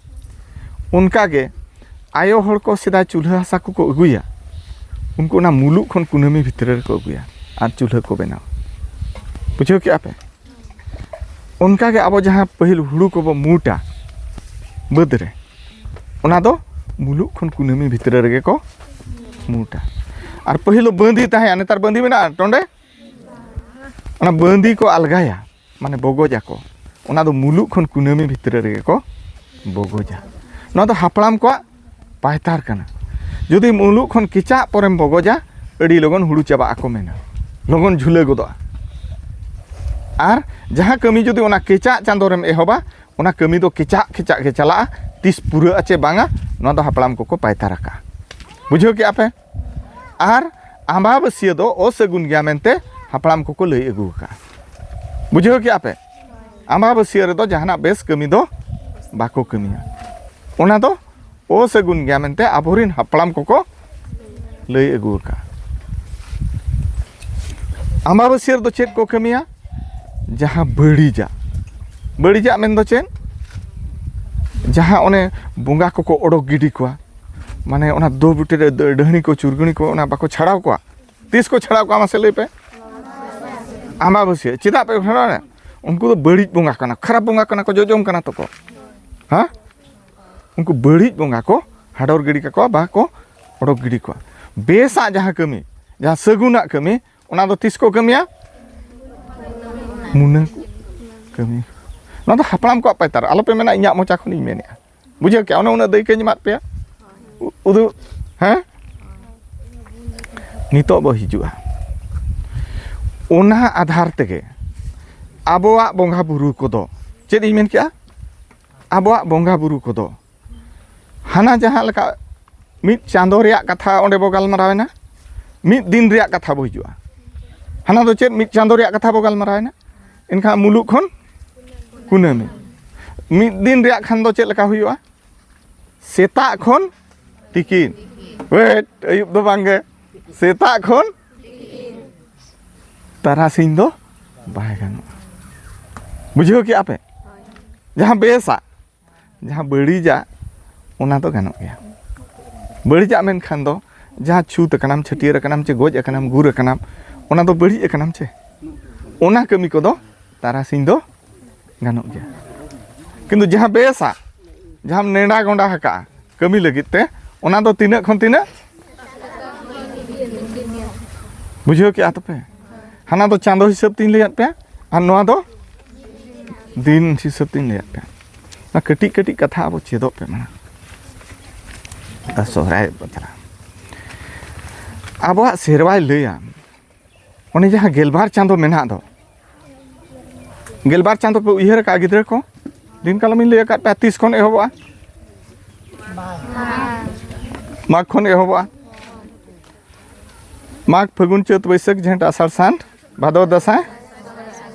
ᱚᱱᱠᱟ ᱜᱮ ᱟᱭᱳ ᱦᱚᱲ ᱠᱚ ᱥᱮᱫᱟᱭ ᱪᱩᱞᱦᱟᱹ ᱦᱟᱥᱟ ᱠᱚᱠᱚ ᱟᱹᱜᱩᱭᱟ, ᱩᱱᱠᱩ ᱚᱱᱟ ᱢᱩᱞᱩᱜ ᱠᱷᱚᱱ ᱠᱩᱱᱟᱹᱢᱤ ᱵᱷᱤᱛᱨᱤ ᱨᱮᱠᱚ ᱟᱹᱜᱩᱭᱟ ᱟᱨ ᱪᱩᱞᱦᱟᱹ ᱠᱚ ᱵᱮᱱᱟᱣᱟ᱾ ᱵᱩᱡᱷᱟᱹᱣ ᱠᱮᱜᱼᱟ ᱯᱮ? ᱚᱱᱠᱟ ᱜᱮ ᱟᱵᱚ ᱡᱟᱦᱟᱸ ᱯᱟᱹᱦᱤᱞ ᱦᱩᱲᱩ ᱠᱚᱵᱚ ᱢᱩᱴᱟ ᱵᱟᱹᱫᱽ ᱨᱮ, ᱚᱱᱟ ᱫᱚ ᱢᱩᱞᱩᱜ ᱠᱷᱚᱱ ᱠᱩᱱᱟᱹᱢᱤ ᱵᱷᱤᱛᱨᱤ ᱨᱮᱜᱮ ᱠᱚ ᱢᱩᱴᱟ᱾ ᱟᱨ ᱯᱟᱹᱦᱤᱞ ᱫᱚ ᱵᱟᱺᱫᱤ ᱛᱟᱦᱮᱸᱜᱼᱟ, ᱱᱮᱛᱟᱨ ᱵᱟᱺᱫᱤ ᱢᱮᱱᱟᱜᱼᱟ ᱴᱚᱸᱰᱮ? ᱚᱱᱟ ᱵᱟᱺᱫᱤ ᱠᱚ ᱟᱞᱜᱟᱭᱟ, ᱢᱟᱱᱮ ᱵᱚᱜᱚᱡᱟᱠᱚ᱾ ᱚᱱᱟ ᱫᱚ ᱢᱩᱞᱩᱜ ᱠᱷᱚᱱ ᱠᱩᱱᱟᱹᱢᱤ ᱵᱷᱤᱛᱨᱤ ᱨᱮᱜᱮ ᱠᱚ ᱵᱚᱜᱚᱡᱟ᱾ ᱱᱚᱣᱟ ᱫᱚ ᱦᱟᱯᱲᱟᱢ ᱠᱚᱣᱟᱜ ᱯᱟᱭᱛᱟᱨ ᱠᱟᱱᱟ᱾ ᱡᱩᱫᱤ ᱢᱩᱞᱩᱜ ᱠᱷᱚᱱ ᱠᱮᱪᱟᱜ ᱯᱚᱨᱮᱢ ᱵᱚᱜᱚᱡᱟ, ᱟᱹᱰᱤ ᱞᱚᱜᱚᱱ ᱦᱩᱲᱩ ᱪᱟᱵᱟᱜ ᱟᱠᱚ ᱢᱮᱱᱟ, ᱞᱚᱜᱚᱱ ᱡᱷᱩᱞᱟᱹ ᱜᱚᱫᱚᱜᱼᱟ᱾ ᱟᱨ ᱡᱟᱦᱟᱸ ᱠᱟᱹᱢᱤ ᱡᱩᱫᱤ ᱚᱱᱟ ᱠᱮᱪᱟᱜ ᱪᱟᱸᱫᱳ ᱨᱮᱢ ᱮᱦᱚᱵᱟ, ᱚᱱᱟ ᱠᱟᱹᱢᱤ ᱫᱚ ᱠᱮᱪᱟᱜ ᱠᱮᱪᱟᱜ ᱜᱮ ᱪᱟᱞᱟᱜᱼᱟ, ᱛᱤᱥ ᱯᱩᱨᱟᱹᱜᱼᱟ ᱪᱮ ᱵᱟᱝᱟ, ᱱᱚᱣᱟ ᱫᱚ ᱦᱟᱯᱲᱟᱢ ᱠᱚᱠᱚ ᱯᱟᱭᱛᱟᱨ ᱟᱠᱟᱜᱼᱟ᱾ ᱵᱩᱡᱷᱟᱹᱣ ᱠᱮᱜᱼᱟ ᱯᱮ? ᱟᱨ ᱟᱢᱵᱟᱵᱟᱹᱥᱭᱟᱹ ᱫᱚ ᱚᱥᱟᱹᱜᱩᱱ ᱜᱮᱭᱟ ᱢᱮᱱᱛᱮ ᱦᱟᱯᱲᱟᱢ ᱠᱚᱠᱚ ᱞᱟᱹᱭ ᱟᱹᱜᱩ ᱟᱠᱟᱫᱼᱟ᱾ ᱵᱩᱡᱷᱟᱹᱣ ᱠᱮᱜᱼᱟ ᱯᱮ? ᱟᱢᱵᱟᱵᱟᱹᱥᱭᱟᱹ ᱨᱮᱫᱚ ᱡᱟᱦᱟᱱᱟᱜ ᱵᱮᱥ ᱠᱟᱹᱢᱤ ᱫᱚ ᱵᱟᱠᱚ ᱠᱟᱹᱢᱤᱭᱟ᱾ ᱚᱱᱟ ᱫᱚ ᱚᱥᱟᱹᱜᱩᱱ ᱜᱮᱭᱟ ᱢᱮᱱᱛᱮ ᱟᱵᱚᱨᱮᱱ ᱦᱟᱯᱲᱟᱢ ᱠᱚᱠᱚ ᱞᱟᱹᱭ ᱟᱹᱜᱩ ᱟᱠᱟᱫᱼᱟ᱾ ᱟᱢᱵᱟᱵᱟᱹᱥᱭᱟᱹ ᱨᱮᱫᱚ ᱪᱮᱫ ᱠᱚ ᱠᱟᱹᱢᱤᱭᱟ? ᱡᱟᱦᱟᱸ ᱵᱟᱹᱲᱤᱡᱟᱜ, ᱵᱟᱹᱲᱤᱡᱟᱜ ᱢᱮᱱᱫᱚ ᱪᱮᱫ? ᱡᱟᱦᱟᱸ ᱚᱱᱮ ᱵᱚᱸᱜᱟ ᱠᱚᱠᱚ ᱚᱰᱚᱠ ᱜᱤᱰᱤ ᱠᱚᱣᱟ, ᱢᱟᱱᱮ ᱚᱱᱟ ᱫᱚ ᱵᱩᱴᱟᱹ ᱨᱮ ᱫᱟᱹ-, ᱰᱟᱹᱦᱬᱤ ᱠᱚ, ᱪᱩᱨᱜᱩᱬᱤ ᱠᱚ, ᱚᱱᱟ ᱵᱟᱠᱚ ᱪᱷᱟᱲᱟᱣ ᱠᱚᱣᱟ᱾ ᱛᱤᱥ ᱠᱚ ᱪᱷᱟᱲᱟᱣ ᱠᱚᱣᱟ ᱢᱟᱥᱮ ᱞᱟᱹᱭ ᱯᱮ? ᱟᱢᱵᱟᱵᱟᱹᱥᱭᱟᱹ᱾ ᱪᱮᱫᱟᱜ ᱯᱮ ᱪᱷᱟᱲᱟᱣᱟ? ᱩᱱᱠᱩ ᱫᱚ ᱵᱟᱹᱲᱤᱡ ᱵᱚᱸᱜᱟ ᱠᱟᱱᱟ, ᱠᱷᱟᱨᱟᱯ ᱵᱚᱸᱜᱟ ᱠᱟᱱᱟ ᱠᱚ, ᱡᱚᱡᱚᱢ ᱠᱟᱱᱟ ᱛᱚᱠᱚ᱾ ᱦᱮᱸ? ᱩᱱᱠᱩ ᱵᱟᱹᱲᱤᱡ ᱵᱚᱸᱜᱟ ᱠᱚ ᱦᱟᱰᱚᱨ ᱜᱤᱰᱤ ᱠᱟᱠᱚᱣᱟ, ᱵᱟ ᱠᱚ ᱚᱰᱚᱠ ᱜᱤᱰᱤ ᱠᱚᱣᱟ᱾ ᱵᱮᱥᱟᱜ ᱡᱟᱦᱟᱸ ᱠᱟᱹᱢᱤ, ᱡᱟᱦᱟᱸ ᱥᱟᱹᱜᱩᱱᱟᱜ ᱠᱟᱹᱢᱤ, ᱚᱱᱟ ᱫᱚ ᱛᱤᱥ ᱠᱚ ᱠᱟᱹᱢᱤᱭᱟ? ᱢᱩᱱᱟᱹ ᱠᱟᱹᱢᱤ᱾ ᱱᱚᱣᱟ ᱫᱚ ᱦᱟᱯᱲᱟᱢ ᱠᱚᱣᱟᱜ ᱯᱟᱭᱛᱟᱨ, ᱟᱞᱚᱯᱮ ᱢᱮᱱᱟ ᱤᱧᱟᱹᱜ ᱢᱚᱪᱟ ᱠᱷᱚᱱᱤᱧ ᱢᱮᱱᱮᱜᱼᱟ᱾ ᱵᱩᱡᱷᱟᱹᱣ ᱠᱮᱜᱼᱟ? ᱚᱱᱮ ᱩᱱᱟᱹᱜ ᱫᱟᱹᱭᱠᱟᱹᱧ ᱮᱢᱟᱫ ᱯᱮᱭᱟ᱾ ᱩ-, ᱩᱫᱩᱜ, ᱦᱮᱸ? ᱱᱤᱛᱚᱜ ᱵᱚ ᱦᱤᱡᱩᱜᱼᱟ᱾ ᱚᱱᱟ ᱟᱫᱷᱟᱨ ᱛᱮᱜᱮ ᱟᱵᱚᱣᱟᱜ ᱵᱚᱸᱜᱟ ᱵᱩᱨᱩ ᱠᱚᱫᱚ, ᱪᱮᱫ ᱤᱧ ᱢᱮᱱ ᱠᱮᱜᱼᱟ? ᱟᱵᱚᱣᱟᱜ ᱵᱚᱸᱜᱟ ᱵᱩᱨᱩ ᱠᱚᱫᱚ ᱦᱟᱱᱟ ᱡᱟᱦᱟᱸ ᱞᱮᱠᱟ ᱢᱤᱫ ᱪᱟᱸᱫᱚ ᱨᱮᱭᱟᱜ ᱠᱟᱛᱷᱟ ᱚᱸᱰᱮ ᱵᱚ ᱜᱟᱞᱢᱟᱨᱟᱣ ᱮᱱᱟ, ᱢᱤᱫ ᱫᱤᱱ ᱨᱮᱭᱟᱜ ᱠᱟᱛᱷᱟ ᱵᱚ ᱦᱤᱡᱩᱜᱼᱟ᱾ ᱦᱟᱱᱟ ᱫᱚ ᱪᱮᱫ, ᱢᱤᱫ ᱪᱟᱸᱫᱚ ᱨᱮᱭᱟᱜ ᱠᱟᱛᱷᱟ ᱵᱚ ᱜᱟᱞᱢᱟᱨᱟᱣ ᱮᱱᱟ, ᱮᱱᱠᱷᱟᱱ ᱢᱩᱞᱩᱜ ᱠᱷᱚᱱ ᱠᱩᱱᱟᱹᱢᱤ᱾ ᱢᱤᱫ ᱫᱤᱱ ᱨᱮᱭᱟᱜ ᱠᱷᱟᱱ ᱫᱚ ᱪᱮᱫ ᱞᱮᱠᱟ ᱦᱩᱭᱩᱜᱼᱟ? ᱥᱮᱛᱟᱜ ᱠᱷᱚᱱ ᱛᱤᱠᱤᱱ᱾ ᱣᱮᱴ, ᱟᱹᱭᱩᱵ ᱫᱚ ᱵᱟᱝᱜᱮ, ᱥᱮᱛᱟᱜ ᱠᱷᱚᱱ ᱛᱟᱨᱟᱥᱤᱧ ᱫᱚ ᱵᱟᱭ ᱜᱟᱱᱚᱜᱼᱟ᱾ ᱵᱩᱡᱷᱟᱹᱣ ᱠᱮᱜᱼᱟ ᱯᱮ? ᱡᱟᱦᱟᱸ ᱵᱮᱥᱟ, ᱡᱟᱦᱟᱸ ᱵᱟᱹᱲᱤᱡᱟᱜ, ᱚᱱᱟ ᱫᱚ ᱜᱟᱱᱚᱜ ᱜᱮᱭᱟ᱾ ᱵᱟᱹᱲᱤᱡᱟᱜ ᱢᱮᱱᱠᱷᱟᱱ ᱫᱚ ᱡᱟᱦᱟᱸ ᱪᱷᱩᱛ ᱟᱠᱟᱱᱟᱢ, ᱪᱷᱟᱹᱴᱭᱟᱹᱨ ᱟᱠᱟᱱᱟᱢ, ᱪᱮ ᱜᱚᱡ ᱟᱠᱟᱱᱟᱢ, ᱜᱩᱨ ᱟᱠᱟᱱᱟᱢ, ᱚᱱᱟ ᱫᱚ ᱵᱟᱹᱲᱤᱡ ᱟᱠᱟᱱᱟᱢ ᱪᱮ, ᱚᱱᱟ ᱠᱟᱹᱢᱤ ᱠᱚᱫᱚ ᱛᱟᱨᱟᱥᱤᱧ ᱫᱚ ᱜᱟᱱᱚᱜ ᱜᱮᱭᱟ᱾ ᱠᱤᱱᱛᱩ ᱡᱟᱦᱟᱸ ᱵᱮᱥᱟ, ᱡᱟᱦᱟᱸᱢ ᱱᱮᱰᱟ ᱜᱚᱸᱰᱟ ᱟᱠᱟᱜᱼᱟ ᱠᱟᱹᱢᱤ ᱞᱟᱹᱜᱤᱫ ᱛᱮ, ᱚᱱᱟ ᱫᱚ ᱛᱤᱱᱟᱹᱜ ᱠᱷᱚᱱ ᱛᱤᱱᱟᱹᱜ? ᱵᱩᱡᱷᱟᱹᱣ ᱠᱮᱜᱼᱟ ᱛᱚᱯᱮ? ᱦᱟᱱᱟ ᱫᱚ ᱪᱟᱸᱫᱚ ᱦᱤᱥᱟᱹᱵ ᱛᱤᱧ ᱞᱟᱹᱭᱟᱫ ᱯᱮᱭᱟ, ᱟᱨ ᱱᱚᱣᱟ ᱫᱚ ᱫᱤᱱ ᱦᱤᱥᱟᱹᱵ ᱛᱤᱧ ᱞᱟᱹᱭᱟᱫ ᱯᱮᱭᱟ᱾ ᱚᱱᱟ ᱠᱟᱹᱴᱤᱡ ᱠᱟᱹᱴᱤᱡ ᱠᱟᱛᱷᱟ ᱟᱵᱚ ᱪᱮᱫᱚᱜ ᱯᱮ ᱢᱟᱲᱟᱝ᱾ ᱟᱨ ᱥᱚᱦᱨᱟᱭ ᱵᱟᱠᱷᱨᱟ ᱟᱵᱚᱣᱟᱜ ᱥᱮᱨᱣᱟᱭ ᱞᱟᱹᱭᱟ, ᱚᱱᱮ ᱡᱟᱦᱟᱸ ᱜᱮᱞᱵᱟᱨ ᱪᱟᱸᱫᱚ ᱢᱮᱱᱟᱜ ᱫᱚ, ᱜᱮᱞᱵᱟᱨ ᱪᱟᱸᱫᱚ ᱯᱮ ᱩᱭᱦᱟᱹᱨ ᱟᱠᱟᱫᱼᱟ ᱜᱤᱫᱽᱨᱟᱹ ᱠᱚ? ᱫᱤᱱ ᱠᱟᱞᱚᱢᱤᱧ ᱞᱟᱹᱭ ᱟᱠᱟᱫ ᱯᱮᱭᱟ, ᱛᱤᱥ ᱠᱷᱚᱱ ᱮᱦᱚᱵᱚᱜᱼᱟ? ᱢᱟᱜᱽ ᱠᱷᱚᱱ ᱮᱦᱚᱵᱚᱜᱼᱟ᱾ ᱢᱟᱜᱽ, ᱯᱷᱟᱹᱜᱩᱱ, ᱪᱟᱹᱛ, ᱵᱟᱹᱭᱥᱟᱹᱠᱷ, ᱡᱷᱮᱸᱴ, ᱟᱥᱟᱲ, ᱥᱟᱱ, ᱵᱷᱟᱫᱚᱨ, ᱫᱟᱸᱥᱟᱭ,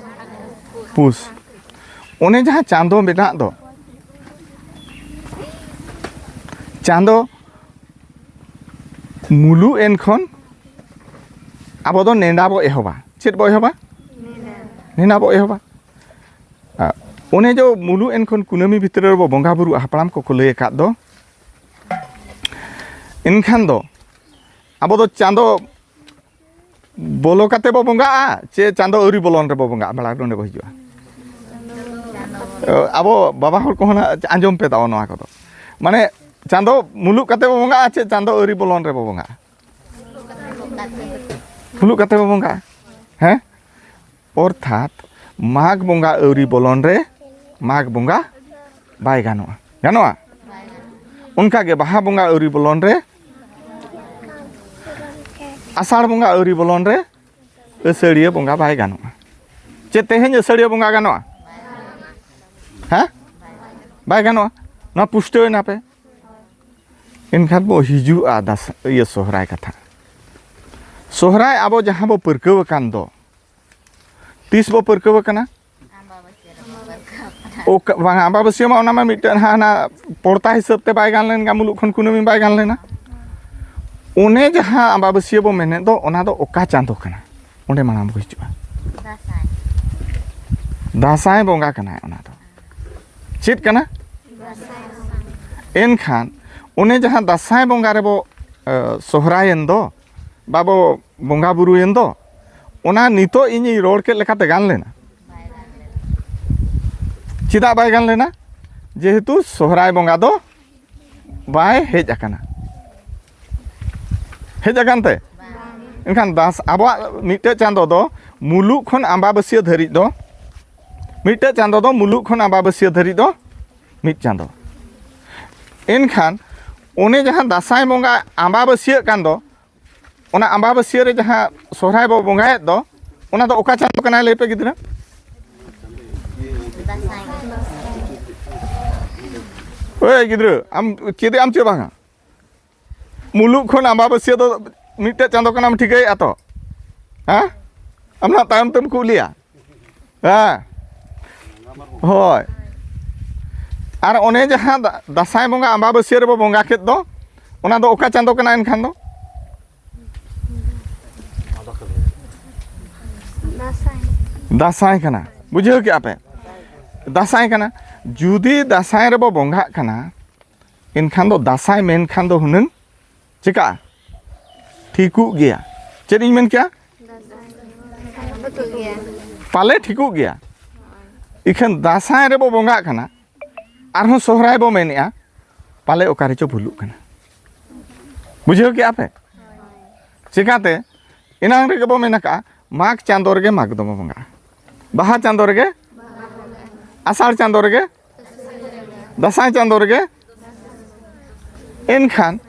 ᱯᱩᱥ᱾ ᱚᱱᱮ ᱡᱟᱦᱟᱸ ᱪᱟᱸᱫᱚ ᱢᱮᱱᱟᱜ ᱫᱚ, ᱪᱟᱸᱫᱚ ᱢᱩᱞᱩᱜ ᱮᱱ ᱠᱷᱚᱱ ᱟᱵᱚ ᱫᱚ ᱱᱮᱰᱟ ᱵᱚ ᱮᱦᱚᱵᱟ᱾ ᱪᱮᱫ ᱵᱚ ᱮᱦᱚᱵᱟ? ᱱᱮᱰᱟ ᱵᱚ ᱮᱦᱚᱵᱟ᱾ ᱟᱨ ᱚᱱᱮ ᱡᱚ ᱢᱩᱞᱩᱜ ᱮᱱ ᱠᱷᱚᱱ ᱠᱩᱱᱟᱹᱢᱤ ᱵᱷᱤᱛᱨᱤ ᱨᱮᱵᱚ ᱵᱚᱸᱜᱟ ᱵᱩᱨᱩᱜᱼᱟ, ᱦᱟᱯᱲᱟᱢ ᱠᱚᱠᱚ ᱞᱟᱹᱭ ᱟᱠᱟᱫ ᱫᱚ, ᱮᱱᱠᱷᱟᱱ ᱫᱚ ᱟᱵᱚ ᱫᱚ ᱪᱟᱸᱫᱚ ᱵᱚᱞᱚ ᱠᱟᱛᱮ ᱵᱚ ᱵᱚᱸᱜᱟᱜᱼᱟ, ᱪᱮ ᱪᱟᱸᱫᱚ ᱟᱹᱣᱨᱤ ᱵᱚᱞᱚᱱ ᱨᱮᱵᱚ ᱵᱚᱸᱜᱟᱜᱼᱟ? ᱵᱟᱲᱟ ᱱᱚᱰᱮ ᱵᱚ ᱦᱤᱡᱩᱜᱼᱟ᱾ ᱟᱵᱚ ᱵᱟᱵᱟ ᱦᱚᱲ ᱠᱚᱦᱚᱸ ᱱᱟᱜ ᱟᱸᱡᱚᱢ ᱯᱮ ᱛᱟᱵᱚ ᱱᱚᱣᱟ ᱠᱚᱫᱚ᱾ ᱢᱟᱱᱮ, ᱪᱟᱸᱫᱚ ᱢᱩᱞᱩᱜ ᱠᱟᱛᱮ ᱵᱚ ᱵᱚᱸᱜᱟᱜᱼᱟ, ᱪᱮ ᱪᱟᱸᱫᱚ ᱟᱹᱣᱨᱤ ᱵᱚᱞᱚᱱ ᱨᱮᱵᱚ ᱵᱚᱸᱜᱟᱜᱼᱟ? ᱢᱩᱞᱩᱜ ᱠᱟᱛᱮ ᱵᱚ ᱵᱚᱸᱜᱟᱜᱼᱟ᱾ ᱦᱮᱸ? ᱚᱨᱛᱷᱟᱛ, ᱢᱟᱜᱽ ᱵᱚᱸᱜᱟ ᱟᱹᱣᱨᱤ ᱵᱚᱞᱚᱱ ᱨᱮ ᱢᱟᱜᱽ ᱵᱚᱸᱜᱟ ᱵᱟᱭ ᱜᱟᱱᱚᱜᱼᱟ᱾ ᱜᱟᱱᱚᱜᱼᱟ? ᱚᱱᱠᱟᱜᱮ ᱵᱟᱦᱟ ᱵᱚᱸᱜᱟ ᱟᱹᱣᱨᱤ ᱵᱚᱞᱚᱱ ᱨᱮ, ᱟᱥᱟᱲ ᱵᱚᱸᱜᱟ ᱟᱹᱣᱨᱤ ᱵᱚᱞᱚᱱ ᱨᱮ ᱟᱹᱥᱟᱹᱲᱤᱭᱟᱹ ᱵᱚᱸᱜᱟ ᱵᱟᱭ ᱜᱟᱱᱚᱜᱼᱟ᱾ ᱪᱮᱫ ᱛᱮᱦᱮᱧ ᱟᱹᱥᱟᱹᱲᱤᱭᱟᱹ ᱵᱚᱸᱜᱟ ᱜᱟᱱᱚᱜᱼᱟ? ᱦᱮᱸ? ᱵᱟᱭ ᱜᱟᱱᱚᱜᱼᱟ᱾ ᱱᱚᱣᱟ ᱯᱩᱥᱴᱟᱹᱣ ᱮᱱᱟ ᱯᱮ? ᱮᱱᱠᱷᱟᱱ ᱵᱚ ᱦᱤᱡᱩᱜᱼᱟ ᱫᱟᱥ-, ᱤᱭᱟᱹ, ᱥᱚᱦᱨᱟᱭ ᱠᱟᱛᱷᱟ᱾ ᱥᱚᱦᱨᱟᱭ ᱟᱵᱚ ᱡᱟᱦᱟᱸ ᱵᱚ ᱯᱟᱹᱨᱠᱟᱹᱣ ᱟᱠᱟᱱ ᱫᱚ, ᱛᱤᱥ ᱵᱚ ᱯᱟᱹᱨᱠᱟᱹᱣ ᱟᱠᱟᱱᱟ? ᱚᱠᱟ, ᱵᱟᱝᱟ, ᱟᱢᱵᱟᱵᱟᱹᱥᱭᱟᱹ ᱢᱟ ᱚᱱᱟ ᱢᱟ ᱢᱤᱫᱴᱮᱱ ᱦᱟᱱᱟ ᱯᱚᱲᱛᱟ ᱦᱤᱥᱟᱹᱵ ᱛᱮ ᱵᱟᱭ ᱜᱟᱱ ᱞᱮᱱ ᱜᱮ, ᱢᱩᱞᱩᱜ ᱠᱷᱚᱱ ᱠᱩᱱᱟᱹᱢᱤ ᱵᱟᱭ ᱜᱟᱱ ᱞᱮᱱᱟ᱾ ᱚᱱᱮ ᱡᱟᱦᱟᱸ ᱟᱢᱵᱟᱵᱟᱹᱥᱭᱟᱹ ᱵᱚ ᱢᱮᱱᱮᱫ ᱫᱚ, ᱚᱱᱟ ᱫᱚ ᱚᱠᱟ ᱪᱟᱸᱫᱚ ᱠᱟᱱᱟ? ᱚᱸᱰᱮ ᱢᱟᱲᱟᱝ ᱵᱚ ᱦᱤᱡᱩᱜᱼᱟ᱾ ᱫᱟᱸᱥᱟᱭ᱾ ᱫᱟᱸᱥᱟᱭ ᱵᱚᱸᱜᱟ ᱠᱟᱱᱟᱭ ᱚᱱᱟ ᱫᱚ᱾ ᱪᱮᱫ ᱠᱟᱱᱟ? ᱮᱱᱠᱷᱟᱱ ᱚᱱᱮ ᱡᱟᱦᱟᱸ ᱫᱟᱸᱥᱟᱭ ᱵᱚᱸᱜᱟ ᱨᱮᱵᱚ, ᱮ, ᱥᱚᱦᱨᱟᱭᱮᱱ ᱫᱚ, ᱵᱟᱵᱚ ᱵᱚᱸᱜᱟ ᱵᱩᱨᱩᱭᱮᱱ ᱫᱚ, ᱚᱱᱟ ᱱᱤᱛᱚᱜ ᱤᱧᱤᱧ ᱨᱚᱲ ᱠᱮᱫ ᱞᱮᱠᱟᱛᱮ ᱜᱟᱱ ᱞᱮᱱᱟ? ᱪᱮᱫᱟᱜ ᱵᱟᱭ ᱜᱟᱱ ᱞᱮᱱᱟ? ᱡᱮᱦᱮᱛᱩ ᱥᱚᱦᱨᱟᱭ ᱵᱚᱸᱜᱟ ᱫᱚ ᱵᱟᱭ ᱦᱮᱡ ᱟᱠᱟᱱᱟ᱾ ᱦᱮᱡ ᱟᱠᱟᱱ ᱛᱮ? ᱮᱱᱠᱷᱟᱱ ᱫᱟᱥ-, ᱟᱵᱚᱣᱟᱜ ᱢᱤᱫᱴᱮᱡ ᱪᱟᱸᱫᱚ ᱫᱚ ᱢᱩᱞᱩᱜ ᱠᱷᱚᱱ ᱟᱢᱵᱟᱵᱟᱹᱥᱭᱟᱹ ᱫᱷᱟᱹᱨᱤᱡ ᱫᱚ, ᱢᱤᱫᱴᱮᱡ ᱪᱟᱸᱫᱚ ᱫᱚ ᱢᱩᱞᱩᱜ ᱠᱷᱚᱱ ᱟᱢᱵᱟᱵᱟᱹᱥᱭᱟᱹ ᱫᱷᱟᱹᱨᱤᱡ ᱫᱚ ᱢᱤᱫ ᱪᱟᱸᱫᱚ᱾ ᱮᱱᱠᱷᱟᱱ ᱚᱱᱮ ᱡᱟᱦᱟᱸ ᱫᱟᱸᱥᱟᱭ ᱵᱚᱸᱜᱟ ᱟᱢᱵᱟᱵᱟᱹᱥᱭᱟᱹᱜ ᱠᱟᱱ ᱫᱚ, ᱚᱱᱟ ᱟᱢᱵᱟᱵᱟᱹᱥᱭᱟᱹ ᱨᱮ ᱡᱟᱦᱟᱸ ᱥᱚᱦᱨᱟᱭ ᱵᱚ ᱵᱚᱸᱜᱟᱭᱮᱫ ᱫᱚ, ᱚᱱᱟ ᱫᱚ ᱚᱠᱟ ᱪᱟᱸᱫᱚ ᱠᱟᱱᱟᱭ ᱞᱟᱹᱭ ᱯᱮ ᱜᱤᱫᱽᱨᱟᱹ? ᱫᱟᱸᱥᱟᱭ᱾ ᱳᱭ ᱜᱤᱫᱽᱨᱟᱹ, ᱟᱢ ᱪᱮᱫ ᱟᱢ ᱪᱮᱫ ᱵᱟᱝᱟ? ᱢᱩᱞᱩᱜ ᱠᱷᱚᱱ ᱟᱢᱵᱟᱵᱟᱹᱥᱭᱟᱹ ᱫᱚ ᱢᱤᱫᱴᱮᱡ ᱪᱟᱸᱫᱚ ᱠᱟᱱᱟᱢ ᱴᱷᱤᱠᱟᱹᱭᱮᱫᱼᱟ ᱛᱚ? ᱦᱮᱸ? ᱟᱢ ᱱᱟᱜ ᱛᱟᱭᱚᱢ ᱛᱮᱢ ᱠᱩᱞᱤᱭᱟ᱾ ᱦᱮᱸ᱾ ᱦᱳᱭ᱾ ᱟᱨ ᱚᱱᱮ ᱡᱟᱦᱟᱸ ᱫᱟ-, ᱫᱟᱸᱥᱟᱭ ᱵᱚᱸᱜᱟ ᱟᱢᱵᱟᱵᱟᱹᱥᱭᱟᱹ ᱨᱮᱵᱚ ᱵᱚᱸᱜᱟ ᱠᱮᱫ ᱫᱚ, ᱚᱱᱟ ᱫᱚ ᱚᱠᱟ ᱪᱟᱸᱫᱚ ᱠᱟᱱᱟ ᱮᱱᱠᱷᱟᱱ ᱫᱚ? ᱫᱟᱸᱥᱟᱭ᱾ ᱫᱟᱸᱥᱟᱭ ᱠᱟᱱᱟ᱾ ᱵᱩᱡᱷᱟᱹᱣ ᱠᱮᱜᱼᱟ ᱯᱮ? ᱫᱟᱸᱥᱟᱭ ᱠᱟᱱᱟ᱾ ᱡᱩᱫᱤ ᱫᱟᱸᱥᱟᱭ ᱨᱮᱵᱚ ᱵᱚᱸᱜᱟᱜ ᱠᱟᱱᱟ, ᱮᱱᱠᱷᱟᱱ ᱫᱚ ᱫᱟᱸᱥᱟᱭ ᱢᱮᱱᱠᱷᱟᱱ ᱫᱚ ᱦᱩᱱᱟᱹᱝ ᱪᱮᱠᱟᱜᱼᱟ? ᱴᱷᱤᱠᱩᱜ ᱜᱮᱭᱟ᱾ ᱪᱮᱫ ᱤᱧ ᱢᱮᱱ ᱠᱮᱜᱼᱟ? ᱯᱟᱞᱮ ᱴᱷᱤᱠᱩᱜ ᱜᱮᱭᱟ᱾ ᱤᱠᱷᱟᱹᱱ ᱫᱟᱸᱥᱟᱭ ᱨᱮᱵᱚ ᱵᱚᱸᱜᱟᱜ ᱠᱟᱱᱟ, ᱟᱨᱦᱚᱸ ᱥᱚᱦᱨᱟᱭ ᱵᱚ ᱢᱮᱱᱮᱜᱼᱟ, ᱯᱟᱞᱮ ᱚᱠᱟ ᱨᱮᱪᱚ ᱵᱷᱩᱞᱩᱜ ᱠᱟᱱᱟ᱾ ᱵᱩᱡᱷᱟᱹᱣ ᱠᱮᱜᱼᱟ ᱯᱮ? ᱪᱮᱠᱟᱛᱮ? ᱮᱱᱟᱝ ᱨᱮᱜᱮ ᱵᱚ ᱢᱮᱱ ᱟᱠᱟᱜᱼᱟ, ᱢᱟᱜᱽ ᱪᱟᱸᱫᱚ ᱨᱮᱜᱮ ᱢᱟᱜᱽ ᱫᱚᱵᱚ ᱵᱚᱸᱜᱟᱜᱼᱟ, ᱵᱟᱦᱟ ᱪᱟᱸᱫᱚ ᱨᱮᱜᱮ, ᱟᱥᱟᱲ ᱪᱟᱸᱫᱚ ᱨᱮᱜᱮ, ᱫᱟᱸᱥᱟᱭ ᱪᱟᱸᱫᱚ ᱨᱮᱜᱮ᱾ ᱮᱱᱠᱷᱟᱱ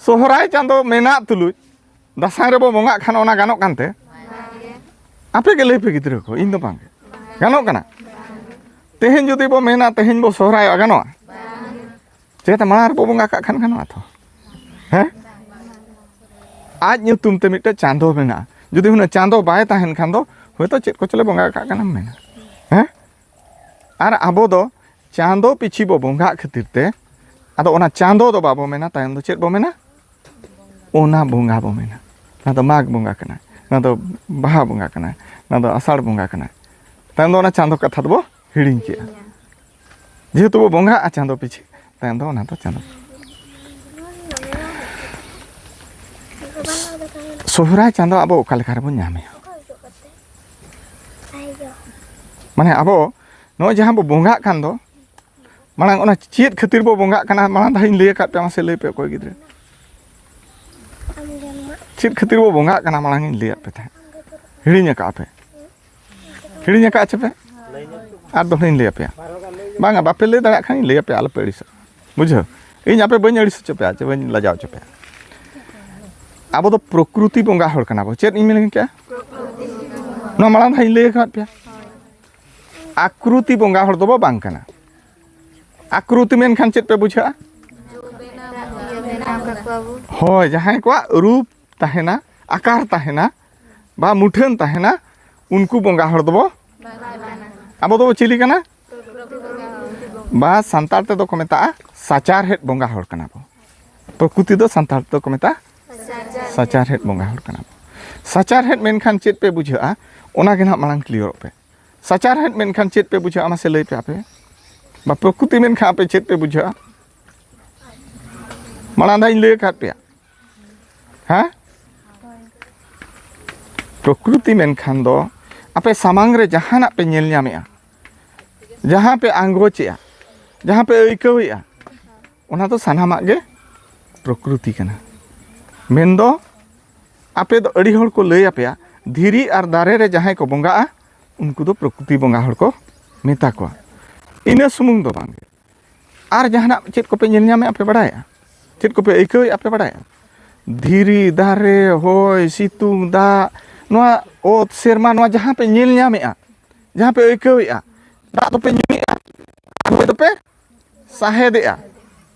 ᱥᱚᱦᱨᱟᱭ ᱪᱟᱸᱫᱚ ᱢᱮᱱᱟᱜ ᱛᱩᱞᱩᱡ ᱫᱟᱸᱥᱟᱭ ᱨᱮᱵᱚ ᱵᱚᱸᱜᱟᱜ ᱠᱷᱟᱱ ᱚᱱᱟ ᱜᱟᱱᱚᱜ ᱠᱟᱱᱛᱮ? ᱟᱯᱮ ᱜᱮ ᱞᱟᱹᱭ ᱯᱮ ᱜᱤᱫᱽᱨᱟᱹ ᱠᱚ, ᱤᱧ ᱫᱚ ᱵᱟᱝ᱾ ᱜᱟᱱᱚᱜ ᱠᱟᱱᱟ? ᱛᱮᱦᱮᱧ ᱡᱩᱫᱤ ᱵᱚ ᱢᱮᱱᱟ, ᱛᱮᱦᱮᱧ ᱵᱚ ᱥᱚᱦᱨᱟᱭᱚᱜᱼᱟ, ᱜᱟᱱᱚᱜᱼᱟ? ᱪᱤᱠᱟᱹᱛᱮ ᱢᱟᱲᱟᱝ ᱨᱮᱵᱚ ᱵᱚᱸᱜᱟ ᱠᱟᱜ ᱠᱷᱟᱱ ᱜᱟᱱᱚᱜᱼᱟ ᱛᱚ? ᱦᱮᱸ? ᱟᱡ ᱧᱩᱛᱩᱢ ᱛᱮ ᱢᱤᱫᱴᱮᱡ ᱪᱟᱸᱫᱚ ᱢᱮᱱᱟᱜᱼᱟ᱾ ᱡᱩᱫᱤ ᱦᱩᱱᱟᱹᱝ ᱪᱟᱸᱫᱚ ᱵᱟᱭ ᱛᱟᱦᱮᱱ ᱠᱷᱟᱱ ᱫᱚ ᱦᱚᱭᱛᱳ ᱪᱮᱫ ᱠᱚᱪᱚᱞᱮ ᱵᱚᱸᱜᱟ ᱠᱟᱜ ᱠᱟᱱᱟᱢ ᱢᱮᱱᱟ᱾ ᱦᱮᱸ? ᱟᱨ ᱟᱵᱚ ᱫᱚ ᱪᱟᱸᱫᱚ ᱯᱤᱪᱷᱤ ᱵᱚ ᱵᱚᱸᱜᱟᱜ ᱠᱷᱟᱹᱛᱤᱨ ᱛᱮ ᱟᱫᱚ ᱚᱱᱟ ᱪᱟᱸᱫᱚ ᱫᱚ ᱵᱟᱵᱚ ᱢᱮᱱᱟ, ᱛᱟᱭᱚᱢ ᱫᱚ ᱪᱮᱫ ᱵᱚ ᱢᱮᱱᱟ? ᱚᱱᱟ ᱵᱚᱸᱜᱟ ᱵᱚ ᱢᱮᱱᱟ᱾ ᱚᱱᱟ ᱫᱚ ᱢᱟᱜᱽ ᱵᱚᱸᱜᱟ ᱠᱟᱱᱟᱭ, ᱚᱱᱟ ᱫᱚ ᱵᱟᱦᱟ ᱵᱚᱸᱜᱟ ᱠᱟᱱᱟᱭ, ᱚᱱᱟ ᱫᱚ ᱟᱥᱟᱲ ᱵᱚᱸᱜᱟ ᱠᱟᱱᱟᱭ᱾ ᱛᱟᱭᱚᱢ ᱫᱚ ᱚᱱᱟ ᱪᱟᱸᱫᱚ ᱠᱟᱛᱷᱟ ᱫᱚᱵᱚ ᱦᱤᱲᱤᱧ ᱠᱮᱜᱼᱟ᱾ ᱡᱮᱦᱮᱛᱩ ᱵᱚ ᱵᱚᱸᱜᱟᱜᱼᱟ ᱪᱟᱸᱫᱚ ᱯᱤᱪᱷᱤ, ᱛᱟᱭᱚᱢ ᱫᱚ ᱚᱱᱟ ᱫᱚ ᱪᱟᱸᱫᱚ᱾ ᱥᱚᱦᱨᱟᱭ ᱪᱟᱸᱫᱚ ᱟᱵᱚ ᱚᱠᱟ ᱞᱮᱠᱟ ᱨᱮᱵᱚᱱ ᱧᱟᱢᱮᱭᱟ? ᱢᱟᱱᱮ ᱟᱵᱚ ᱱᱚᱜᱼᱚᱭ ᱡᱟᱦᱟᱸ ᱵᱚ ᱵᱚᱸᱜᱟᱜ ᱠᱟᱱ ᱫᱚ, ᱢᱟᱲᱟᱝ ᱚᱱᱟ ᱪᱮᱫ ᱠᱷᱟᱹᱛᱤᱨ ᱵᱚ ᱵᱚᱸᱜᱟᱜ ᱠᱟᱱᱟ, ᱢᱟᱲᱟᱝ ᱫᱷᱟᱣ ᱤᱧ ᱞᱟᱹᱭ ᱟᱠᱟᱫ ᱯᱮᱭᱟ, ᱢᱟᱥᱮ ᱞᱟᱹᱭ ᱯᱮ ᱚᱠᱚᱭ ᱜᱤᱫᱽᱨᱟᱹ? ᱪᱮᱫ ᱠᱷᱟᱹᱛᱤᱨ ᱵᱚ ᱵᱚᱸᱜᱟᱜ ᱠᱟᱱᱟ, ᱢᱟᱲᱟᱝ ᱤᱧ ᱞᱟᱹᱭᱟᱫ ᱯᱮ ᱛᱟᱦᱮᱸᱫ, ᱦᱤᱲᱤᱧ ᱟᱠᱟᱫ ᱯᱮ? ᱦᱤᱲᱤᱧ ᱟᱠᱟᱫ ᱪᱮ ᱯᱮ? ᱟᱨ ᱫᱚᱦᱲᱟᱧ ᱞᱟᱹᱭ ᱟᱯᱮᱭᱟ᱾ ᱵᱟᱝᱟ, ᱵᱟᱯᱮ ᱞᱟᱹᱭ ᱫᱟᱲᱮᱭᱟᱜ ᱠᱷᱟᱱ ᱤᱧ ᱞᱟᱹᱭ ᱟᱯᱮᱭᱟ, ᱟᱞᱚᱯᱮ ᱟᱹᱲᱤᱥᱚᱜᱼᱟ᱾ ᱵᱩᱡᱷᱟᱹᱣ? ᱤᱧ ᱟᱯᱮ ᱵᱟᱹᱧ ᱟᱹᱲᱤᱥ ᱦᱚᱪᱚ ᱯᱮᱭᱟ ᱪᱮ ᱵᱟᱹᱧ ᱞᱟᱡᱟᱣ ᱦᱚᱪᱚ ᱯᱮᱭᱟ᱾ ᱟᱵᱚ ᱫᱚ ᱯᱨᱚᱠᱨᱩᱛᱤ ᱵᱚᱸᱜᱟ ᱦᱚᱲ ᱠᱟᱱᱟ ᱵᱚ᱾ ᱪᱮᱫ ᱤᱧ ᱢᱮᱱ ᱠᱮᱜᱼᱟ? ᱱᱚᱣᱟ ᱢᱟᱲᱟᱝ ᱫᱷᱟᱣ ᱤᱧ ᱞᱟᱹᱭ ᱟᱠᱟᱫ ᱯᱮᱭᱟ᱾ ᱟᱠᱨᱩᱛᱤ ᱵᱚᱸᱜᱟ ᱦᱚᱲ ᱫᱚᱵᱚ ᱵᱟᱝ ᱠᱟᱱᱟ᱾ ᱟᱠᱨᱩᱛᱤ ᱢᱮᱱᱠᱷᱟᱱ ᱪᱮᱫ ᱯᱮ ᱵᱩᱡᱷᱟᱹᱜᱼᱟ? ᱵᱮᱱᱟᱣ ᱠᱟᱠᱚᱣᱟ ᱵᱚ᱾ ᱦᱳᱭ, ᱡᱟᱦᱟᱸᱭ ᱠᱚᱣᱟᱜ ᱨᱩᱯ ᱛᱟᱦᱮᱱᱟ, ᱟᱠᱟᱨ ᱛᱟᱦᱮᱱᱟ, ᱵᱟ ᱢᱩᱴᱷᱟᱹᱱ ᱛᱟᱦᱮᱱᱟ, ᱩᱱᱠᱩ ᱵᱚᱸᱜᱟ ᱦᱚᱲ ᱫᱚᱵᱚ, ᱟᱵᱚ ᱫᱚᱵᱚ ᱪᱤᱞᱤ ᱠᱟᱱᱟ? ᱵᱟ ᱥᱟᱱᱛᱟᱲ ᱛᱮᱫᱚ ᱠᱚ ᱢᱮᱛᱟᱜᱼᱟ ᱥᱟᱪᱟᱨᱦᱮᱫ ᱵᱚᱸᱜᱟ ᱦᱚᱲ ᱠᱟᱱᱟ ᱵᱚ᱾ ᱯᱨᱚᱠᱨᱤᱛᱤ ᱫᱚ ᱥᱟᱱᱛᱟᱲ ᱛᱮᱫᱚ ᱠᱚ ᱢᱮᱛᱟᱜᱼᱟ ᱥᱟᱪᱟᱨᱦᱮᱫ ᱵᱚᱸᱜᱟ ᱦᱚᱲ ᱠᱟᱱᱟ ᱵᱚ᱾ ᱥᱟᱪᱟᱨᱦᱮᱫ ᱢᱮᱱᱠᱷᱟᱱ ᱪᱮᱫ ᱯᱮ ᱵᱩᱡᱷᱟᱹᱜᱼᱟ? ᱚᱱᱟ ᱜᱮ ᱱᱟᱦᱟᱜ ᱢᱟᱲᱟᱝ ᱠᱞᱤᱭᱟᱨᱚᱜ ᱯᱮ᱾ ᱥᱟᱪᱟᱨᱦᱮᱫ ᱢᱮᱱᱠᱷᱟᱱ ᱪᱮᱫ ᱯᱮ ᱵᱩᱡᱷᱟᱹᱜᱼᱟ? ᱢᱟᱥᱮ ᱞᱟᱹᱭ ᱯᱮ ᱟᱯᱮ᱾ ᱵᱟ ᱯᱨᱚᱠᱨᱤᱛᱤ ᱢᱮᱱᱠᱷᱟᱱ ᱟᱯᱮ ᱪᱮᱫ ᱯᱮ ᱵᱩᱡᱷᱟᱹᱜᱼᱟ? ᱢᱟᱲᱟᱝ ᱫᱷᱟᱣ ᱤᱧ ᱞᱟᱹᱭ ᱟᱠᱟᱫ ᱯᱮᱭᱟ᱾ ᱦᱮᱸ? ᱯᱨᱚᱠᱨᱤᱛᱤ ᱢᱮᱱᱠᱷᱟᱱ ᱫᱚ ᱟᱯᱮ ᱥᱟᱢᱟᱝ ᱨᱮ ᱡᱟᱦᱟᱱᱟᱜ ᱯᱮ ᱧᱮᱞ ᱧᱟᱢᱮᱜᱼᱟ, ᱡᱟᱦᱟᱸ ᱯᱮ ᱟᱸᱜᱚᱪᱮᱜᱼᱟ, ᱡᱟᱦᱟᱸ ᱯᱮ ᱟᱹᱭᱠᱟᱹᱣᱮᱜᱼᱟ, ᱚᱱᱟ ᱫᱚ ᱥᱟᱱᱟᱢᱟᱜ ᱜᱮ ᱯᱨᱚᱠᱨᱤᱛᱤ ᱠᱟᱱᱟ᱾ ᱢᱮᱱᱫᱚ ᱟᱯᱮ ᱫᱚ ᱟᱹᱰᱤ ᱦᱚᱲ ᱠᱚ ᱞᱟᱹᱭ ᱟᱯᱮᱭᱟ, ᱫᱷᱤᱨᱤ ᱟᱨ ᱫᱟᱨᱮ ᱨᱮ ᱡᱟᱦᱟᱸᱭ ᱠᱚ ᱵᱚᱸᱜᱟᱜᱼᱟ, ᱩᱱᱠᱩ ᱫᱚ ᱯᱨᱚᱠᱨᱤᱛᱤ ᱵᱚᱸᱜᱟ ᱦᱚᱲ ᱠᱚ ᱢᱮᱛᱟ ᱠᱚᱣᱟ᱾ ᱤᱱᱟᱹ ᱥᱩᱢᱩᱝ ᱫᱚ ᱵᱟᱝ ᱜᱮ, ᱟᱨ ᱡᱟᱦᱟᱱᱟᱜ ᱪᱮᱫ ᱠᱚᱯᱮ ᱧᱮᱞ ᱧᱟᱢᱮᱜᱼᱟ ᱯᱮ ᱵᱟᱲᱟᱭᱟ? ᱪᱮᱫ ᱠᱚᱯᱮ ᱟᱹᱭᱠᱟᱹᱣᱮᱜᱼᱟ ᱯᱮ ᱵᱟᱲᱟᱭᱟ? ᱫᱷᱤᱨᱤ, ᱫᱟᱨᱮ, ᱦᱚᱭ, ᱥᱤᱛᱩᱝ, ᱫᱟᱜ, ᱱᱚᱣᱟ ᱚᱛ, ᱥᱮᱨᱢᱟ, ᱱᱚᱣᱟ ᱡᱟᱦᱟᱸ ᱯᱮ ᱧᱮᱞ ᱧᱟᱢᱮᱜᱼᱟ, ᱡᱟᱦᱟᱸ ᱯᱮ ᱟᱹᱭᱠᱟᱹᱣᱮᱜᱼᱟ, ᱫᱟᱜ ᱫᱚᱯᱮ ᱧᱩᱭᱮᱫᱼᱟ, ᱦᱚᱭ ᱫᱚᱯᱮ ᱥᱟᱦᱮᱫᱮᱜᱼᱟ᱾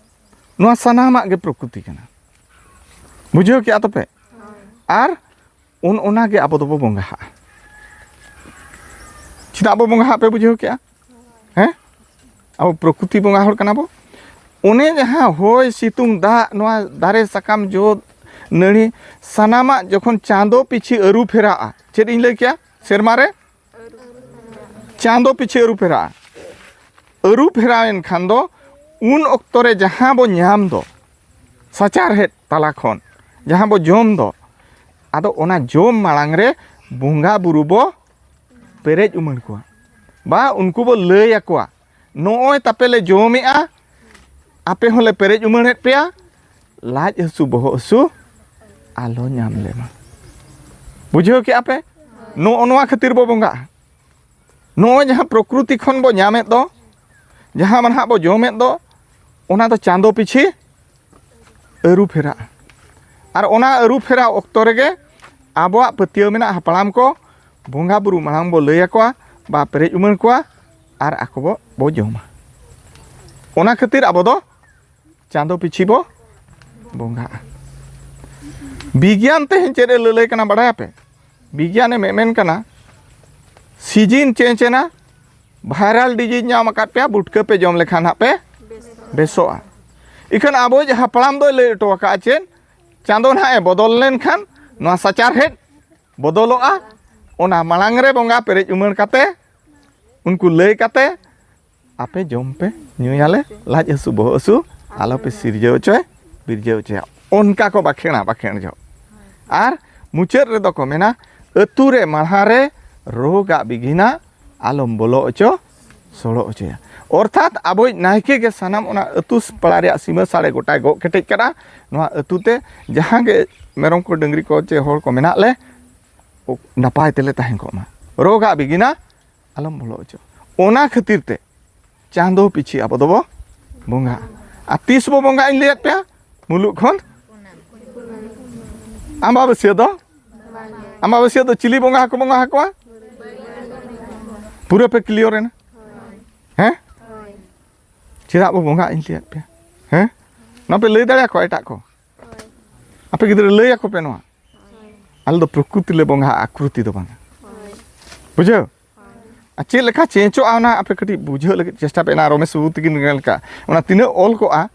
ᱱᱚᱣᱟ ᱥᱟᱱᱟᱢᱟᱜ ᱜᱮ ᱯᱨᱚᱠᱨᱤᱛᱤ ᱠᱟᱱᱟ᱾ ᱵᱩᱡᱷᱟᱹᱣ ᱠᱮᱜᱼᱟ ᱛᱚᱯᱮ? ᱟᱨ ᱚᱱ ᱚᱱᱟ ᱜᱮ ᱟᱵᱚ ᱫᱚᱵᱚ ᱵᱚᱸᱜᱟᱜᱼᱟ᱾ ᱪᱮᱫᱟᱜ ᱵᱚ ᱵᱚᱸᱜᱟᱜᱼᱟ ᱯᱮ ᱵᱩᱡᱷᱟᱹᱣ ᱠᱮᱜᱼᱟ? ᱦᱮᱸ, ᱟᱵᱚ ᱯᱨᱚᱠᱨᱤᱛᱤ ᱵᱚᱸᱜᱟ ᱦᱚᱲ ᱠᱟᱱᱟ ᱵᱚ᱾ ᱚᱱᱮ ᱡᱟᱦᱟᱸ ᱦᱚᱭ, ᱥᱤᱛᱩᱝ, ᱫᱟᱜ, ᱱᱚᱣᱟ ᱫᱟᱨᱮ ᱥᱟᱠᱟᱢ, ᱡᱚ, ᱱᱟᱹᱲᱤ, ᱥᱟᱱᱟᱢᱟᱜ ᱡᱚᱠᱷᱚᱱ ᱪᱟᱸᱫᱚ ᱯᱤᱪᱷᱤ ᱟᱹᱨᱩ ᱯᱷᱮᱨᱟᱜᱼᱟ, ᱪᱮᱫ ᱤᱧ ᱞᱟᱹᱭ ᱠᱮᱜᱼᱟ? ᱥᱮᱨᱢᱟ ᱨᱮ ᱪᱟᱸᱫᱚ ᱯᱤᱪᱷᱤ ᱟᱹᱨᱩ ᱯᱷᱮᱨᱟᱜᱼᱟ᱾ ᱟᱹᱨᱩ ᱯᱷᱮᱨᱟᱣ ᱮᱱ ᱠᱷᱟᱱ ᱫᱚ ᱩᱱ ᱚᱠᱛᱚ ᱨᱮ ᱡᱟᱦᱟᱸ ᱵᱚ ᱧᱟᱢ ᱫᱚ ᱥᱟᱪᱟᱨᱦᱮᱫ ᱛᱟᱞᱟ ᱠᱷᱚᱱ, ᱡᱟᱦᱟᱸ ᱵᱚ ᱡᱚᱢ ᱫᱚ, ᱟᱫᱚ ᱚᱱᱟ ᱡᱚᱢ ᱢᱟᱲᱟᱝ ᱨᱮ ᱵᱚᱸᱜᱟ ᱵᱩᱨᱩ ᱵᱚ ᱯᱮᱨᱮᱡ ᱩᱢᱟᱹᱲ ᱠᱚᱣᱟ, ᱵᱟ ᱩᱱᱠᱩ ᱵᱚ ᱞᱟᱹᱭ ᱟᱠᱚᱣᱟ, "ᱱᱚᱜᱼᱚᱭ ᱛᱟᱯᱮ ᱞᱮ ᱡᱚᱢᱮᱜᱼᱟ, ᱟᱯᱮ ᱦᱚᱸᱞᱮ ᱯᱮᱨᱮᱡ ᱩᱢᱟᱹᱲᱮᱫ ᱯᱮᱭᱟ, ᱞᱟᱡ ᱦᱟᱹᱥᱩ ᱵᱚᱦᱚᱜ ᱦᱟᱹᱥᱩ ᱟᱞᱚ ᱧᱟᱢ ᱞᱮᱢᱟ᱾" ᱵᱩᱡᱷᱟᱹᱣ ᱠᱮᱜᱼᱟ ᱯᱮ? ᱱᱚᱜᱼᱚ ᱱᱚᱣᱟ ᱠᱷᱟᱹᱛᱤᱨ ᱵᱚ ᱵᱚᱸᱜᱟᱜᱼᱟ᱾ ᱱᱚᱜᱼᱚᱭ ᱡᱟᱦᱟᱸ ᱯᱨᱚᱠᱨᱤᱛᱤ ᱠᱷᱚᱱ ᱵᱚ ᱧᱟᱢᱮᱫ ᱫᱚ, ᱡᱟᱦᱟᱸ ᱢᱟ ᱱᱟᱦᱟᱜ ᱵᱚ ᱡᱚᱢᱮᱫ ᱫᱚ, ᱚᱱᱟ ᱫᱚ ᱪᱟᱸᱫᱚ ᱯᱤᱪᱷᱤ ᱟᱹᱨᱩ ᱯᱷᱮᱨᱟᱜᱼᱟ᱾ ᱟᱨ ᱚᱱᱟ ᱟᱹᱨᱩ ᱯᱷᱮᱨᱟᱣ ᱚᱠᱛᱚ ᱨᱮᱜᱮ ᱟᱵᱚᱣᱟᱜ ᱯᱟᱹᱛᱭᱟᱹᱣ ᱢᱮᱱᱟᱜ, ᱦᱟᱯᱲᱟᱢ ᱠᱚ ᱵᱚᱸᱜᱟ ᱵᱩᱨᱩ ᱢᱟᱲᱟᱝ ᱵᱚ ᱞᱟᱹᱭ ᱟᱠᱚᱣᱟ, ᱵᱟ ᱯᱮᱨᱮᱡ ᱩᱢᱟᱹᱲ ᱠᱚᱣᱟ, ᱟᱨ ᱟᱠᱚ ᱵᱚ, ᱵᱚ ᱡᱚᱢᱟ᱾ ᱚᱱᱟ ᱠᱷᱟᱹᱛᱤᱨ ᱟᱵᱚ ᱫᱚ ᱪᱟᱸᱫᱚ ᱯᱤᱪᱷᱤ ᱵᱚ ᱵᱚᱸᱜᱟᱜᱼᱟ᱾ ᱵᱤᱜᱽᱜᱟᱱ ᱛᱮᱦᱮᱧ ᱪᱮᱫ ᱮ ᱞᱟᱹᱞᱟᱹᱭ ᱠᱟᱱᱟ ᱵᱟᱲᱟᱭᱟᱯᱮ? ᱵᱤᱜᱽᱜᱟᱱᱮ ᱢᱮᱢᱮᱱ ᱠᱟᱱᱟ, ᱥᱤᱡᱤᱱ ᱪᱮᱧᱡᱽ ᱮᱱᱟ, ᱵᱷᱟᱭᱨᱟᱞ ᱰᱤᱡᱤᱡᱽ ᱧᱟᱢ ᱟᱠᱟᱫ ᱯᱮᱭᱟ, ᱵᱩᱴᱠᱟᱹ ᱯᱮ ᱡᱚᱢ ᱞᱮᱠᱷᱟᱱ ᱦᱟᱸᱜ ᱯᱮ ᱵᱮᱥᱚᱜᱼᱟ᱾ ᱤᱠᱷᱟᱹᱱ ᱟᱵᱚᱭᱤᱡ ᱦᱟᱯᱲᱟᱢ ᱫᱚᱭ ᱞᱟᱹᱭ ᱦᱚᱴᱚ ᱟᱠᱟᱫᱼᱟ ᱪᱮᱫ? ᱪᱟᱸᱫᱚ ᱱᱟᱦᱟᱜ ᱮ ᱵᱚᱫᱚᱞ ᱞᱮᱱᱠᱷᱟᱱ ᱱᱚᱣᱟ ᱥᱟᱪᱟᱨᱦᱮᱫ ᱵᱚᱫᱚᱞᱚᱜᱼᱟ᱾ ᱚᱱᱟ ᱢᱟᱲᱟᱝ ᱨᱮ ᱵᱚᱸᱜᱟ ᱯᱮᱨᱮᱡ ᱩᱢᱟᱹᱲ ᱠᱟᱛᱮ, ᱩᱱᱠᱩ ᱞᱟᱹᱭ ᱠᱟᱛᱮ, ᱟᱯᱮ ᱡᱚᱢ ᱯᱮ, ᱧᱩᱭᱟᱞᱮ, ᱞᱟᱡ ᱦᱟᱹᱥᱩ, ᱵᱚᱦᱚᱜ ᱦᱟᱹᱥᱩ ᱟᱞᱚ ᱯᱮ ᱥᱤᱨᱡᱟᱹᱣ ᱦᱚᱪᱚᱭ, ᱵᱤᱨᱡᱟᱹᱣ ᱦᱚᱪᱚᱭᱟ᱾ ᱚᱱᱠᱟ ᱠᱚ ᱵᱟᱠᱷᱮᱲᱟ, ᱵᱟᱠᱷᱮᱲ ᱡᱚᱦᱚᱜ᱾ ᱟᱨ ᱢᱩᱪᱟᱹᱫ ᱨᱮᱫᱚ ᱠᱚ ᱢᱮᱱᱟ, "ᱟᱹᱛᱩ ᱨᱮ ᱢᱟᱲᱦᱟ ᱨᱮ ᱨᱳᱜᱟᱜ ᱵᱤᱜᱷᱤᱱᱟᱜ ᱟᱞᱚᱢ ᱵᱚᱞᱚ ᱦᱚᱪᱚ, ᱥᱚᱲᱚ ᱦᱚᱪᱚᱭᱟ᱾" ᱚᱨᱛᱷᱟᱛ ᱟᱵᱚᱭᱤᱡ ᱱᱟᱭᱠᱮ ᱜᱮ ᱥᱟᱱᱟᱢ ᱚᱱᱟ ᱟᱹᱛᱩ ᱯᱟᱲᱟ ᱨᱮᱭᱟᱜ ᱥᱤᱢᱟᱹ ᱥᱟᱲᱮ ᱜᱚᱴᱟᱭ ᱜᱚᱜ ᱠᱮᱴᱮᱡ ᱠᱟᱫᱟ᱾ ᱱᱚᱣᱟ ᱟᱹᱛᱩ ᱛᱮ ᱡᱟᱦᱟᱸ ᱜᱮ ᱢᱮᱨᱚᱢ ᱠᱚ, ᱰᱟᱹᱝᱨᱤ ᱠᱚ ᱪᱮ ᱦᱚᱲ ᱠᱚ ᱢᱮᱱᱟᱜ ᱞᱮ, ᱱᱟᱯᱟᱭ ᱛᱮᱞᱮ ᱛᱟᱦᱮᱸ ᱠᱚᱜ ᱢᱟ, ᱨᱳᱜᱟᱜ ᱵᱤᱜᱷᱤᱱᱟᱜ ᱟᱞᱚᱢ ᱵᱚᱞᱚ ᱦᱚᱪᱚ᱾ ᱚᱱᱟ ᱠᱷᱟᱹᱛᱤᱨ ᱛᱮ ᱪᱟᱸᱫᱚ ᱯᱤᱪᱷᱤ ᱟᱵᱚ ᱫᱚᱵᱚ ᱵᱚᱸᱜᱟᱜᱼᱟ᱾ ᱟᱨ ᱛᱤᱥ ᱵᱚ ᱵᱚᱸᱜᱟᱜᱼᱟ ᱤᱧ ᱞᱟᱹᱭᱟᱫ ᱯᱮᱭᱟ? ᱢᱩᱞᱩᱜ ᱠᱷᱚᱱ ᱟᱢᱵᱟᱵᱟᱹᱥᱭᱟᱹ ᱫᱚ, ᱟᱢᱵᱟᱵᱟᱹᱥᱭᱟᱹ ᱫᱚ ᱪᱤᱞᱤ ᱵᱚᱸᱜᱟ ᱦᱚᱸᱠᱚ ᱵᱚᱸᱜᱟ ᱟᱠᱚᱣᱟ? ᱯᱩᱨᱟᱹ ᱯᱮ ᱠᱞᱤᱭᱚᱨ ᱮᱱᱟ? ᱦᱮᱸ? ᱪᱮᱫᱟᱜ ᱵᱚ ᱵᱚᱸᱜᱟᱜ ᱤᱧ ᱞᱟᱹᱭᱟᱫ ᱯᱮᱭᱟ? ᱦᱮᱸ? ᱱᱚᱣᱟ ᱯᱮ ᱞᱟᱹᱭ ᱫᱟᱲᱮᱭᱟᱠᱚᱣᱟ ᱮᱴᱟᱜ ᱠᱚ? ᱟᱯᱮ ᱜᱤᱫᱽᱨᱟᱹ ᱞᱟᱹᱭ ᱟᱠᱚ ᱯᱮ ᱱᱚᱣᱟ᱾ ᱟᱞᱮ ᱫᱚ ᱯᱨᱚᱠᱨᱤᱛᱤ ᱞᱮ ᱵᱚᱸᱜᱟᱜᱼᱟ, ᱟᱠᱨᱩᱛᱤ ᱫᱚ ᱵᱟᱝᱟ᱾ ᱵᱩᱡᱷᱟᱹᱣ? ᱟᱨ ᱪᱮᱫ ᱞᱮᱠᱟ ᱪᱮᱧᱡᱚᱜᱼᱟ ᱚᱱᱟ ᱟᱯᱮ ᱠᱟᱹᱴᱤᱡ ᱵᱩᱡᱷᱟᱹᱣ ᱞᱟᱹᱜᱤᱫ ᱪᱮᱥᱴᱟ ᱯᱮ᱾ ᱮᱱᱟ ᱨᱚᱢᱮᱥ ᱵᱟᱹᱵᱩ ᱛᱤᱠᱤᱱ ᱞᱮᱠᱟ ᱚᱱᱟ ᱛᱤᱱᱟᱹᱜ ᱚᱞ ᱠᱚᱜᱼᱟ,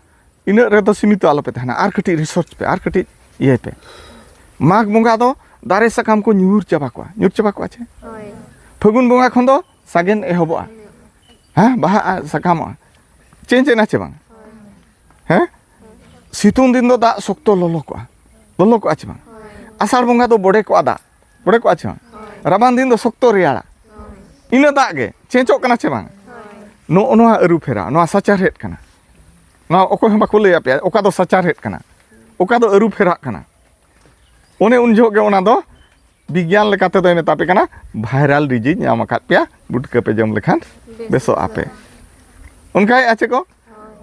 ᱤᱱᱟᱹᱜ ᱨᱮᱫᱚ ᱥᱤᱢᱤᱛᱚ ᱟᱞᱚ ᱯᱮ ᱛᱟᱦᱮᱱᱟ᱾ ᱟᱨ ᱠᱟᱹᱴᱤᱡ ᱨᱤᱥᱟᱨᱪ ᱯᱮ, ᱟᱨ ᱠᱟᱹᱴᱤᱡ ᱤᱭᱟᱹᱭ ᱯᱮ᱾ ᱢᱟᱜᱽ ᱵᱚᱸᱜᱟ ᱫᱚ ᱫᱟᱨᱮ ᱥᱟᱠᱟᱢ ᱠᱚ ᱧᱩᱨ ᱪᱟᱵᱟ ᱠᱚᱜᱼᱟ, ᱧᱩᱨ ᱪᱟᱵᱟ ᱠᱚᱜᱼᱟ ᱪᱮ? ᱯᱷᱟᱹᱜᱩᱱ ᱵᱚᱸᱜᱟ ᱠᱷᱚᱱ ᱫᱚ ᱥᱟᱜᱮᱱ ᱮᱦᱚᱵᱚᱜᱼᱟ᱾ ᱦᱮᱸ, ᱵᱟᱦᱟᱜᱼᱟ, ᱥᱟᱠᱟᱢᱚᱜᱼᱟ᱾ ᱪᱮᱧᱡᱽ ᱮᱱᱟ ᱪᱮ ᱵᱟᱝ? ᱦᱮᱸ? ᱥᱤᱛᱩᱝ ᱫᱤᱱ ᱫᱚ ᱫᱟᱜ ᱥᱚᱠᱛᱚ ᱞᱚᱞᱚ ᱠᱚᱜᱼᱟ, ᱞᱚᱞᱚ ᱠᱚᱜᱼᱟ ᱪᱮ ᱵᱟᱝ? ᱟᱥᱟᱲ ᱵᱚᱸᱜᱟ ᱫᱚ ᱵᱚᱰᱮ ᱠᱚᱜᱼᱟ ᱫᱟᱜ, ᱵᱚᱰᱮ ᱠᱚᱜᱼᱟ ᱪᱮ ᱵᱟᱝ? ᱨᱟᱵᱟᱝ ᱫᱤᱱ ᱫᱚ ᱥᱚᱠᱛᱚ ᱨᱮᱭᱟᱲᱟ᱾ ᱤᱱᱟᱹ ᱫᱟᱜ ᱜᱮ ᱪᱮᱧᱡᱚᱜ ᱠᱟᱱᱟ ᱪᱮ ᱵᱟᱝ? ᱱᱚᱜᱼᱚ ᱱᱚᱣᱟ ᱟᱹᱨᱩ ᱯᱷᱮᱨᱟᱣ, ᱱᱚᱣᱟ ᱥᱟᱪᱟᱨᱦᱮᱫ ᱠᱟᱱᱟ᱾ ᱱᱚᱣᱟ ᱚᱠᱚᱭ ᱦᱚᱸ ᱵᱟᱠᱚ ᱞᱟᱹᱭ ᱟᱯᱮᱭᱟ ᱚᱠᱟ ᱫᱚ ᱥᱟᱪᱟᱨᱦᱮᱫ ᱠᱟᱱᱟ, ᱚᱠᱟ ᱫᱚ ᱟᱹᱨᱩ ᱯᱷᱮᱨᱟᱜ ᱠᱟᱱᱟ᱾ ᱚᱱᱮ ᱩᱱ ᱡᱚᱦᱚᱜ ᱜᱮ ᱚᱱᱟ ᱫᱚ ᱵᱤᱜᱽᱜᱟᱱ ᱞᱮᱠᱟ ᱛᱮᱫᱚᱭ ᱢᱮᱛᱟ ᱯᱮ ᱠᱟᱱᱟ, viral disease ᱧᱟᱢ ᱟᱠᱟᱫ ᱯᱮᱭᱟ, ᱜᱩᱴᱠᱟᱹ ᱯᱮ ᱡᱚᱢ ᱞᱮᱠᱷᱟᱱ ᱵᱮᱥᱚᱜ ᱟᱯᱮ᱾ ᱚᱱᱠᱟᱭᱮᱫᱼᱟ ᱪᱮ ᱠᱚ?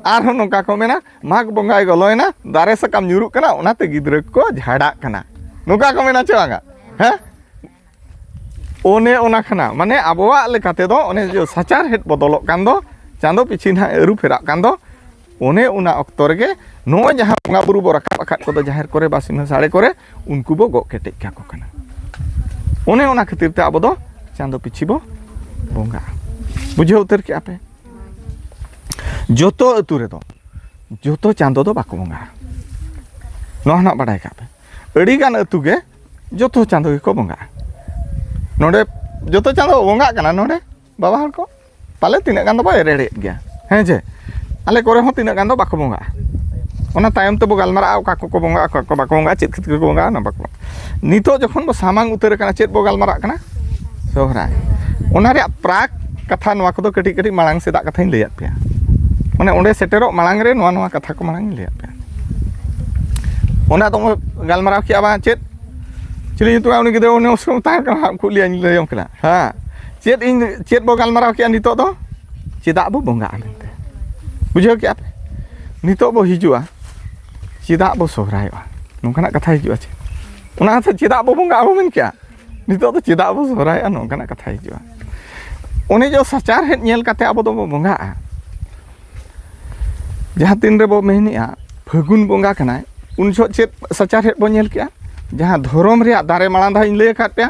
ᱟᱨᱦᱚᱸ ᱱᱚᱝᱠᱟ ᱠᱚ ᱢᱮᱱᱟ, ᱢᱟᱜᱽ ᱵᱚᱸᱜᱟᱭ ᱵᱚᱞᱚᱭᱮᱱᱟ, ᱫᱟᱨᱮ ᱥᱟᱠᱟᱢ ᱧᱩᱨᱩᱜ ᱠᱟᱱᱟ, ᱚᱱᱟᱛᱮ ᱜᱤᱫᱽᱨᱟᱹ ᱠᱚ ᱡᱷᱟᱲᱟᱜ ᱠᱟᱱᱟ᱾ ᱱᱚᱝᱠᱟ ᱠᱚ ᱢᱮᱱᱟ ᱪᱮ ᱵᱟᱝᱟ? ᱦᱮᱸ? ᱚᱱᱮ ᱚᱱᱟ ᱠᱟᱱᱟ, ᱢᱟᱱᱮ ᱟᱵᱚᱣᱟᱜ ᱞᱮᱠᱟ ᱛᱮᱫᱚ ᱚᱱᱮ ᱡᱮ ᱥᱟᱪᱟᱨᱦᱮᱫ ᱵᱚᱫᱚᱞᱚᱜ ᱠᱟᱱ ᱫᱚ, ᱪᱟᱸᱫᱚ ᱯᱤᱪᱷᱤ ᱱᱟᱦᱟᱜ ᱟᱹᱨᱩ ᱯᱷᱮᱨᱟᱜ ᱠᱟᱱ ᱫᱚ, ᱚᱱᱮ ᱚᱱᱟ ᱚᱠᱛᱚ ᱨᱮᱜᱮ ᱱᱚᱜᱼᱚᱭ ᱡᱟᱦᱟᱸ ᱵᱚᱸᱜᱟ ᱵᱩᱨᱩ ᱵᱚ ᱨᱟᱠᱟᱵ ᱟᱠᱟᱫ ᱠᱚᱫᱚ ᱡᱟᱦᱮᱨ ᱠᱚᱨᱮ ᱵᱟ ᱥᱤᱢᱟᱹ ᱥᱟᱲᱮ ᱠᱚᱨᱮ, ᱩᱱᱠᱩ ᱵᱚ ᱜᱚᱜ ᱠᱮᱴᱮᱡ ᱠᱟᱠᱚ ᱠᱟᱱᱟ᱾ ᱚᱱᱮ ᱚᱱᱟ ᱠᱷᱟᱹᱛᱤᱨ ᱛᱮ ᱟᱵᱚ ᱫᱚ ᱪᱟᱸᱫᱚ ᱯᱤᱪᱷᱤ ᱵᱚ ᱵᱚᱸᱜᱟᱜᱼᱟ᱾ ᱵᱩᱡᱷᱟᱹᱣ ᱩᱛᱟᱹᱨ ᱠᱮᱜᱼᱟ ᱯᱮ? ᱡᱚᱛᱚ ᱟᱹᱛᱩ ᱨᱮᱫᱚ ᱡᱚᱛᱚ ᱪᱟᱸᱫᱚ ᱫᱚ ᱵᱟᱠᱚ ᱵᱚᱸᱜᱟᱜᱼᱟ᱾ ᱱᱚᱣᱟ ᱦᱚᱸ ᱱᱟᱜ ᱵᱟᱰᱟᱭ ᱠᱟᱜ ᱯᱮ, ᱟᱹᱰᱤᱜᱟᱱ ᱟᱹᱛᱩ ᱜᱮ ᱡᱚᱛᱚ ᱪᱟᱸᱫᱚ ᱜᱮᱠᱚ ᱵᱚᱸᱜᱟᱜᱼᱟ᱾ ᱱᱚᱰᱮ ᱡᱚᱛᱚ ᱪᱟᱸᱫᱚ ᱵᱚᱸᱜᱟᱜ ᱠᱟᱱᱟ ᱱᱚᱰᱮ ᱵᱟᱵᱟ ᱦᱚᱲ ᱠᱚ, ᱯᱟᱞᱮ ᱛᱤᱱᱟᱹᱜ ᱜᱟᱱ ᱫᱚᱵᱚ ᱮᱲᱮᱲᱮᱫ ᱜᱮᱭᱟ, ᱦᱮᱸ ᱪᱮ? ᱟᱞᱮ ᱠᱚᱨᱮ ᱦᱚᱸ ᱛᱤᱱᱟᱹᱜ ᱜᱟᱱ ᱫᱚ ᱵᱟᱠᱚ ᱵᱚᱸᱜᱟᱜᱼᱟ᱾ ᱚᱱᱟ ᱛᱟᱭᱚᱢ ᱛᱮᱵᱚ ᱜᱟᱞᱢᱟᱨᱟᱜᱼᱟ, ᱚᱠᱟ ᱠᱚᱠᱚ ᱵᱚᱸᱜᱟᱜᱼᱟ, ᱚᱠᱟ ᱠᱚ ᱵᱟᱠᱚ ᱵᱚᱸᱜᱟᱜᱼᱟ, ᱪᱮᱫ ᱠᱷᱟᱹᱛᱤᱨ ᱠᱚ ᱵᱚᱸᱜᱟᱜᱼᱟ, ᱚᱱᱟ ᱵᱟᱠᱚ᱾ ᱱᱤᱛᱚᱜ ᱡᱚᱠᱷᱚᱱ ᱵᱚ ᱥᱟᱢᱟᱝ ᱩᱛᱟᱹᱨ ᱟᱠᱟᱱᱟ, ᱪᱮᱫ ᱵᱚ ᱜᱟᱞᱢᱟᱨᱟᱜ ᱠᱟᱱᱟ? ᱥᱚᱦᱨᱟᱭ᱾ ᱚᱱᱟ ᱨᱮᱭᱟᱜ ᱯᱨᱟᱠ ᱠᱟᱛᱷᱟ ᱱᱚᱣᱟ ᱠᱚᱫᱚ ᱠᱟᱹᱴᱤᱡ ᱠᱟᱹᱴᱤᱡ ᱢᱟᱲᱟᱝ ᱥᱮᱫᱟᱜ ᱠᱟᱛᱷᱟᱧ ᱞᱟᱹᱭᱟᱫ ᱯᱮᱭᱟ᱾ ᱢᱟᱱᱮ ᱚᱸᱰᱮ ᱥᱮᱴᱮᱨᱚᱜ ᱢᱟᱲᱟᱝ ᱨᱮ ᱱᱚᱣᱟ ᱱᱚᱣᱟ ᱠᱟᱛᱷᱟ ᱠᱚ ᱢᱟᱲᱟᱝ ᱤᱧ ᱞᱟᱹᱭᱟᱫ ᱯᱮᱭᱟ᱾ ᱚᱱᱟ ᱫᱚ ᱜᱟᱞᱢᱟᱨᱟᱣ ᱠᱮᱜᱼᱟ ᱵᱟᱝ ᱪᱮᱫ? ᱪᱤᱞᱤ ᱧᱩᱛᱩᱢ ᱩᱱᱤ ᱜᱤᱫᱽᱨᱟᱹ ᱩᱱᱤ ᱩᱥᱠᱩᱢ ᱛᱟᱦᱮᱸ ᱠᱟᱱᱟ ᱦᱟᱸᱜ, ᱠᱩᱞᱤᱭᱟᱹᱧ ᱞᱟᱹᱭᱟᱢ ᱠᱟᱱᱟ᱾ ᱦᱮᱸ, ᱪᱮᱫ ᱤᱧ ᱪᱮᱫ ᱵᱚ ᱜᱟᱞᱢᱟᱨᱟᱣ ᱠᱮᱜᱼᱟ ᱱᱤᱛᱚᱜ ᱫᱚ? ᱪᱮᱫᱟᱜ ᱵᱚ ᱵᱚᱸᱜᱟᱜᱼᱟ ᱢᱮᱱᱛᱮ᱾ ᱵᱩᱡᱷᱟᱹᱣ ᱠᱮᱜᱼᱟ ᱯᱮ? ᱱᱤᱛᱚᱜ ᱵᱚ ᱦᱤᱡᱩᱜᱼᱟ, ᱪᱮᱫᱟᱜ ᱵᱚ ᱥᱚᱦᱨᱟᱭᱚᱜᱼᱟ, ᱱᱚᱝᱠᱟᱱᱟᱜ ᱠᱟᱛᱷᱟ ᱦᱤᱡᱩᱜᱼᱟ ᱪᱮ? ᱚᱱᱟ ᱠᱟᱛᱷᱟ ᱪᱮᱫᱟᱜ ᱵᱚ ᱵᱚᱸᱜᱟᱜᱼᱟ ᱵᱚ ᱢᱮᱱ ᱠᱮᱜᱼᱟ, ᱱᱤᱛᱚᱜ ᱫᱚ ᱪᱮᱫᱟᱜ ᱵᱚ ᱥᱚᱦᱨᱟᱭᱚᱜᱼᱟ, ᱱᱚᱝᱠᱟᱱᱟᱜ ᱠᱟᱛᱷᱟ ᱦᱤᱡᱩᱜᱼᱟ᱾ ᱚᱱᱮ ᱡᱮ ᱥᱟᱪᱟᱨᱦᱮᱫ ᱧᱮᱞ ᱠᱟᱛᱮ ᱟᱵᱚ ᱫᱚᱵᱚ ᱵᱚᱸᱜᱟᱜᱼᱟ᱾ ᱡᱟᱦᱟᱸ ᱛᱤᱱ ᱨᱮᱵᱚ ᱢᱮᱱᱮᱜᱼᱟ ᱯᱷᱟᱹᱜᱩᱱ ᱵᱚᱸᱜᱟ ᱠᱟᱱᱟᱭ, ᱩᱱ ᱡᱚᱦᱚᱜ ᱪᱮᱫ ᱥᱟᱪᱟᱨᱦᱮᱫ ᱵᱚ ᱧᱮᱞ ᱠᱮᱜᱼᱟ? ᱡᱟᱦᱟᱸ ᱫᱷᱚᱨᱚᱢ ᱨᱮᱭᱟᱜ ᱫᱟᱨᱮ, ᱢᱟᱲᱟᱝ ᱫᱷᱟᱣ ᱤᱧ ᱞᱟᱹᱭ ᱟᱠᱟᱫ ᱯᱮᱭᱟ,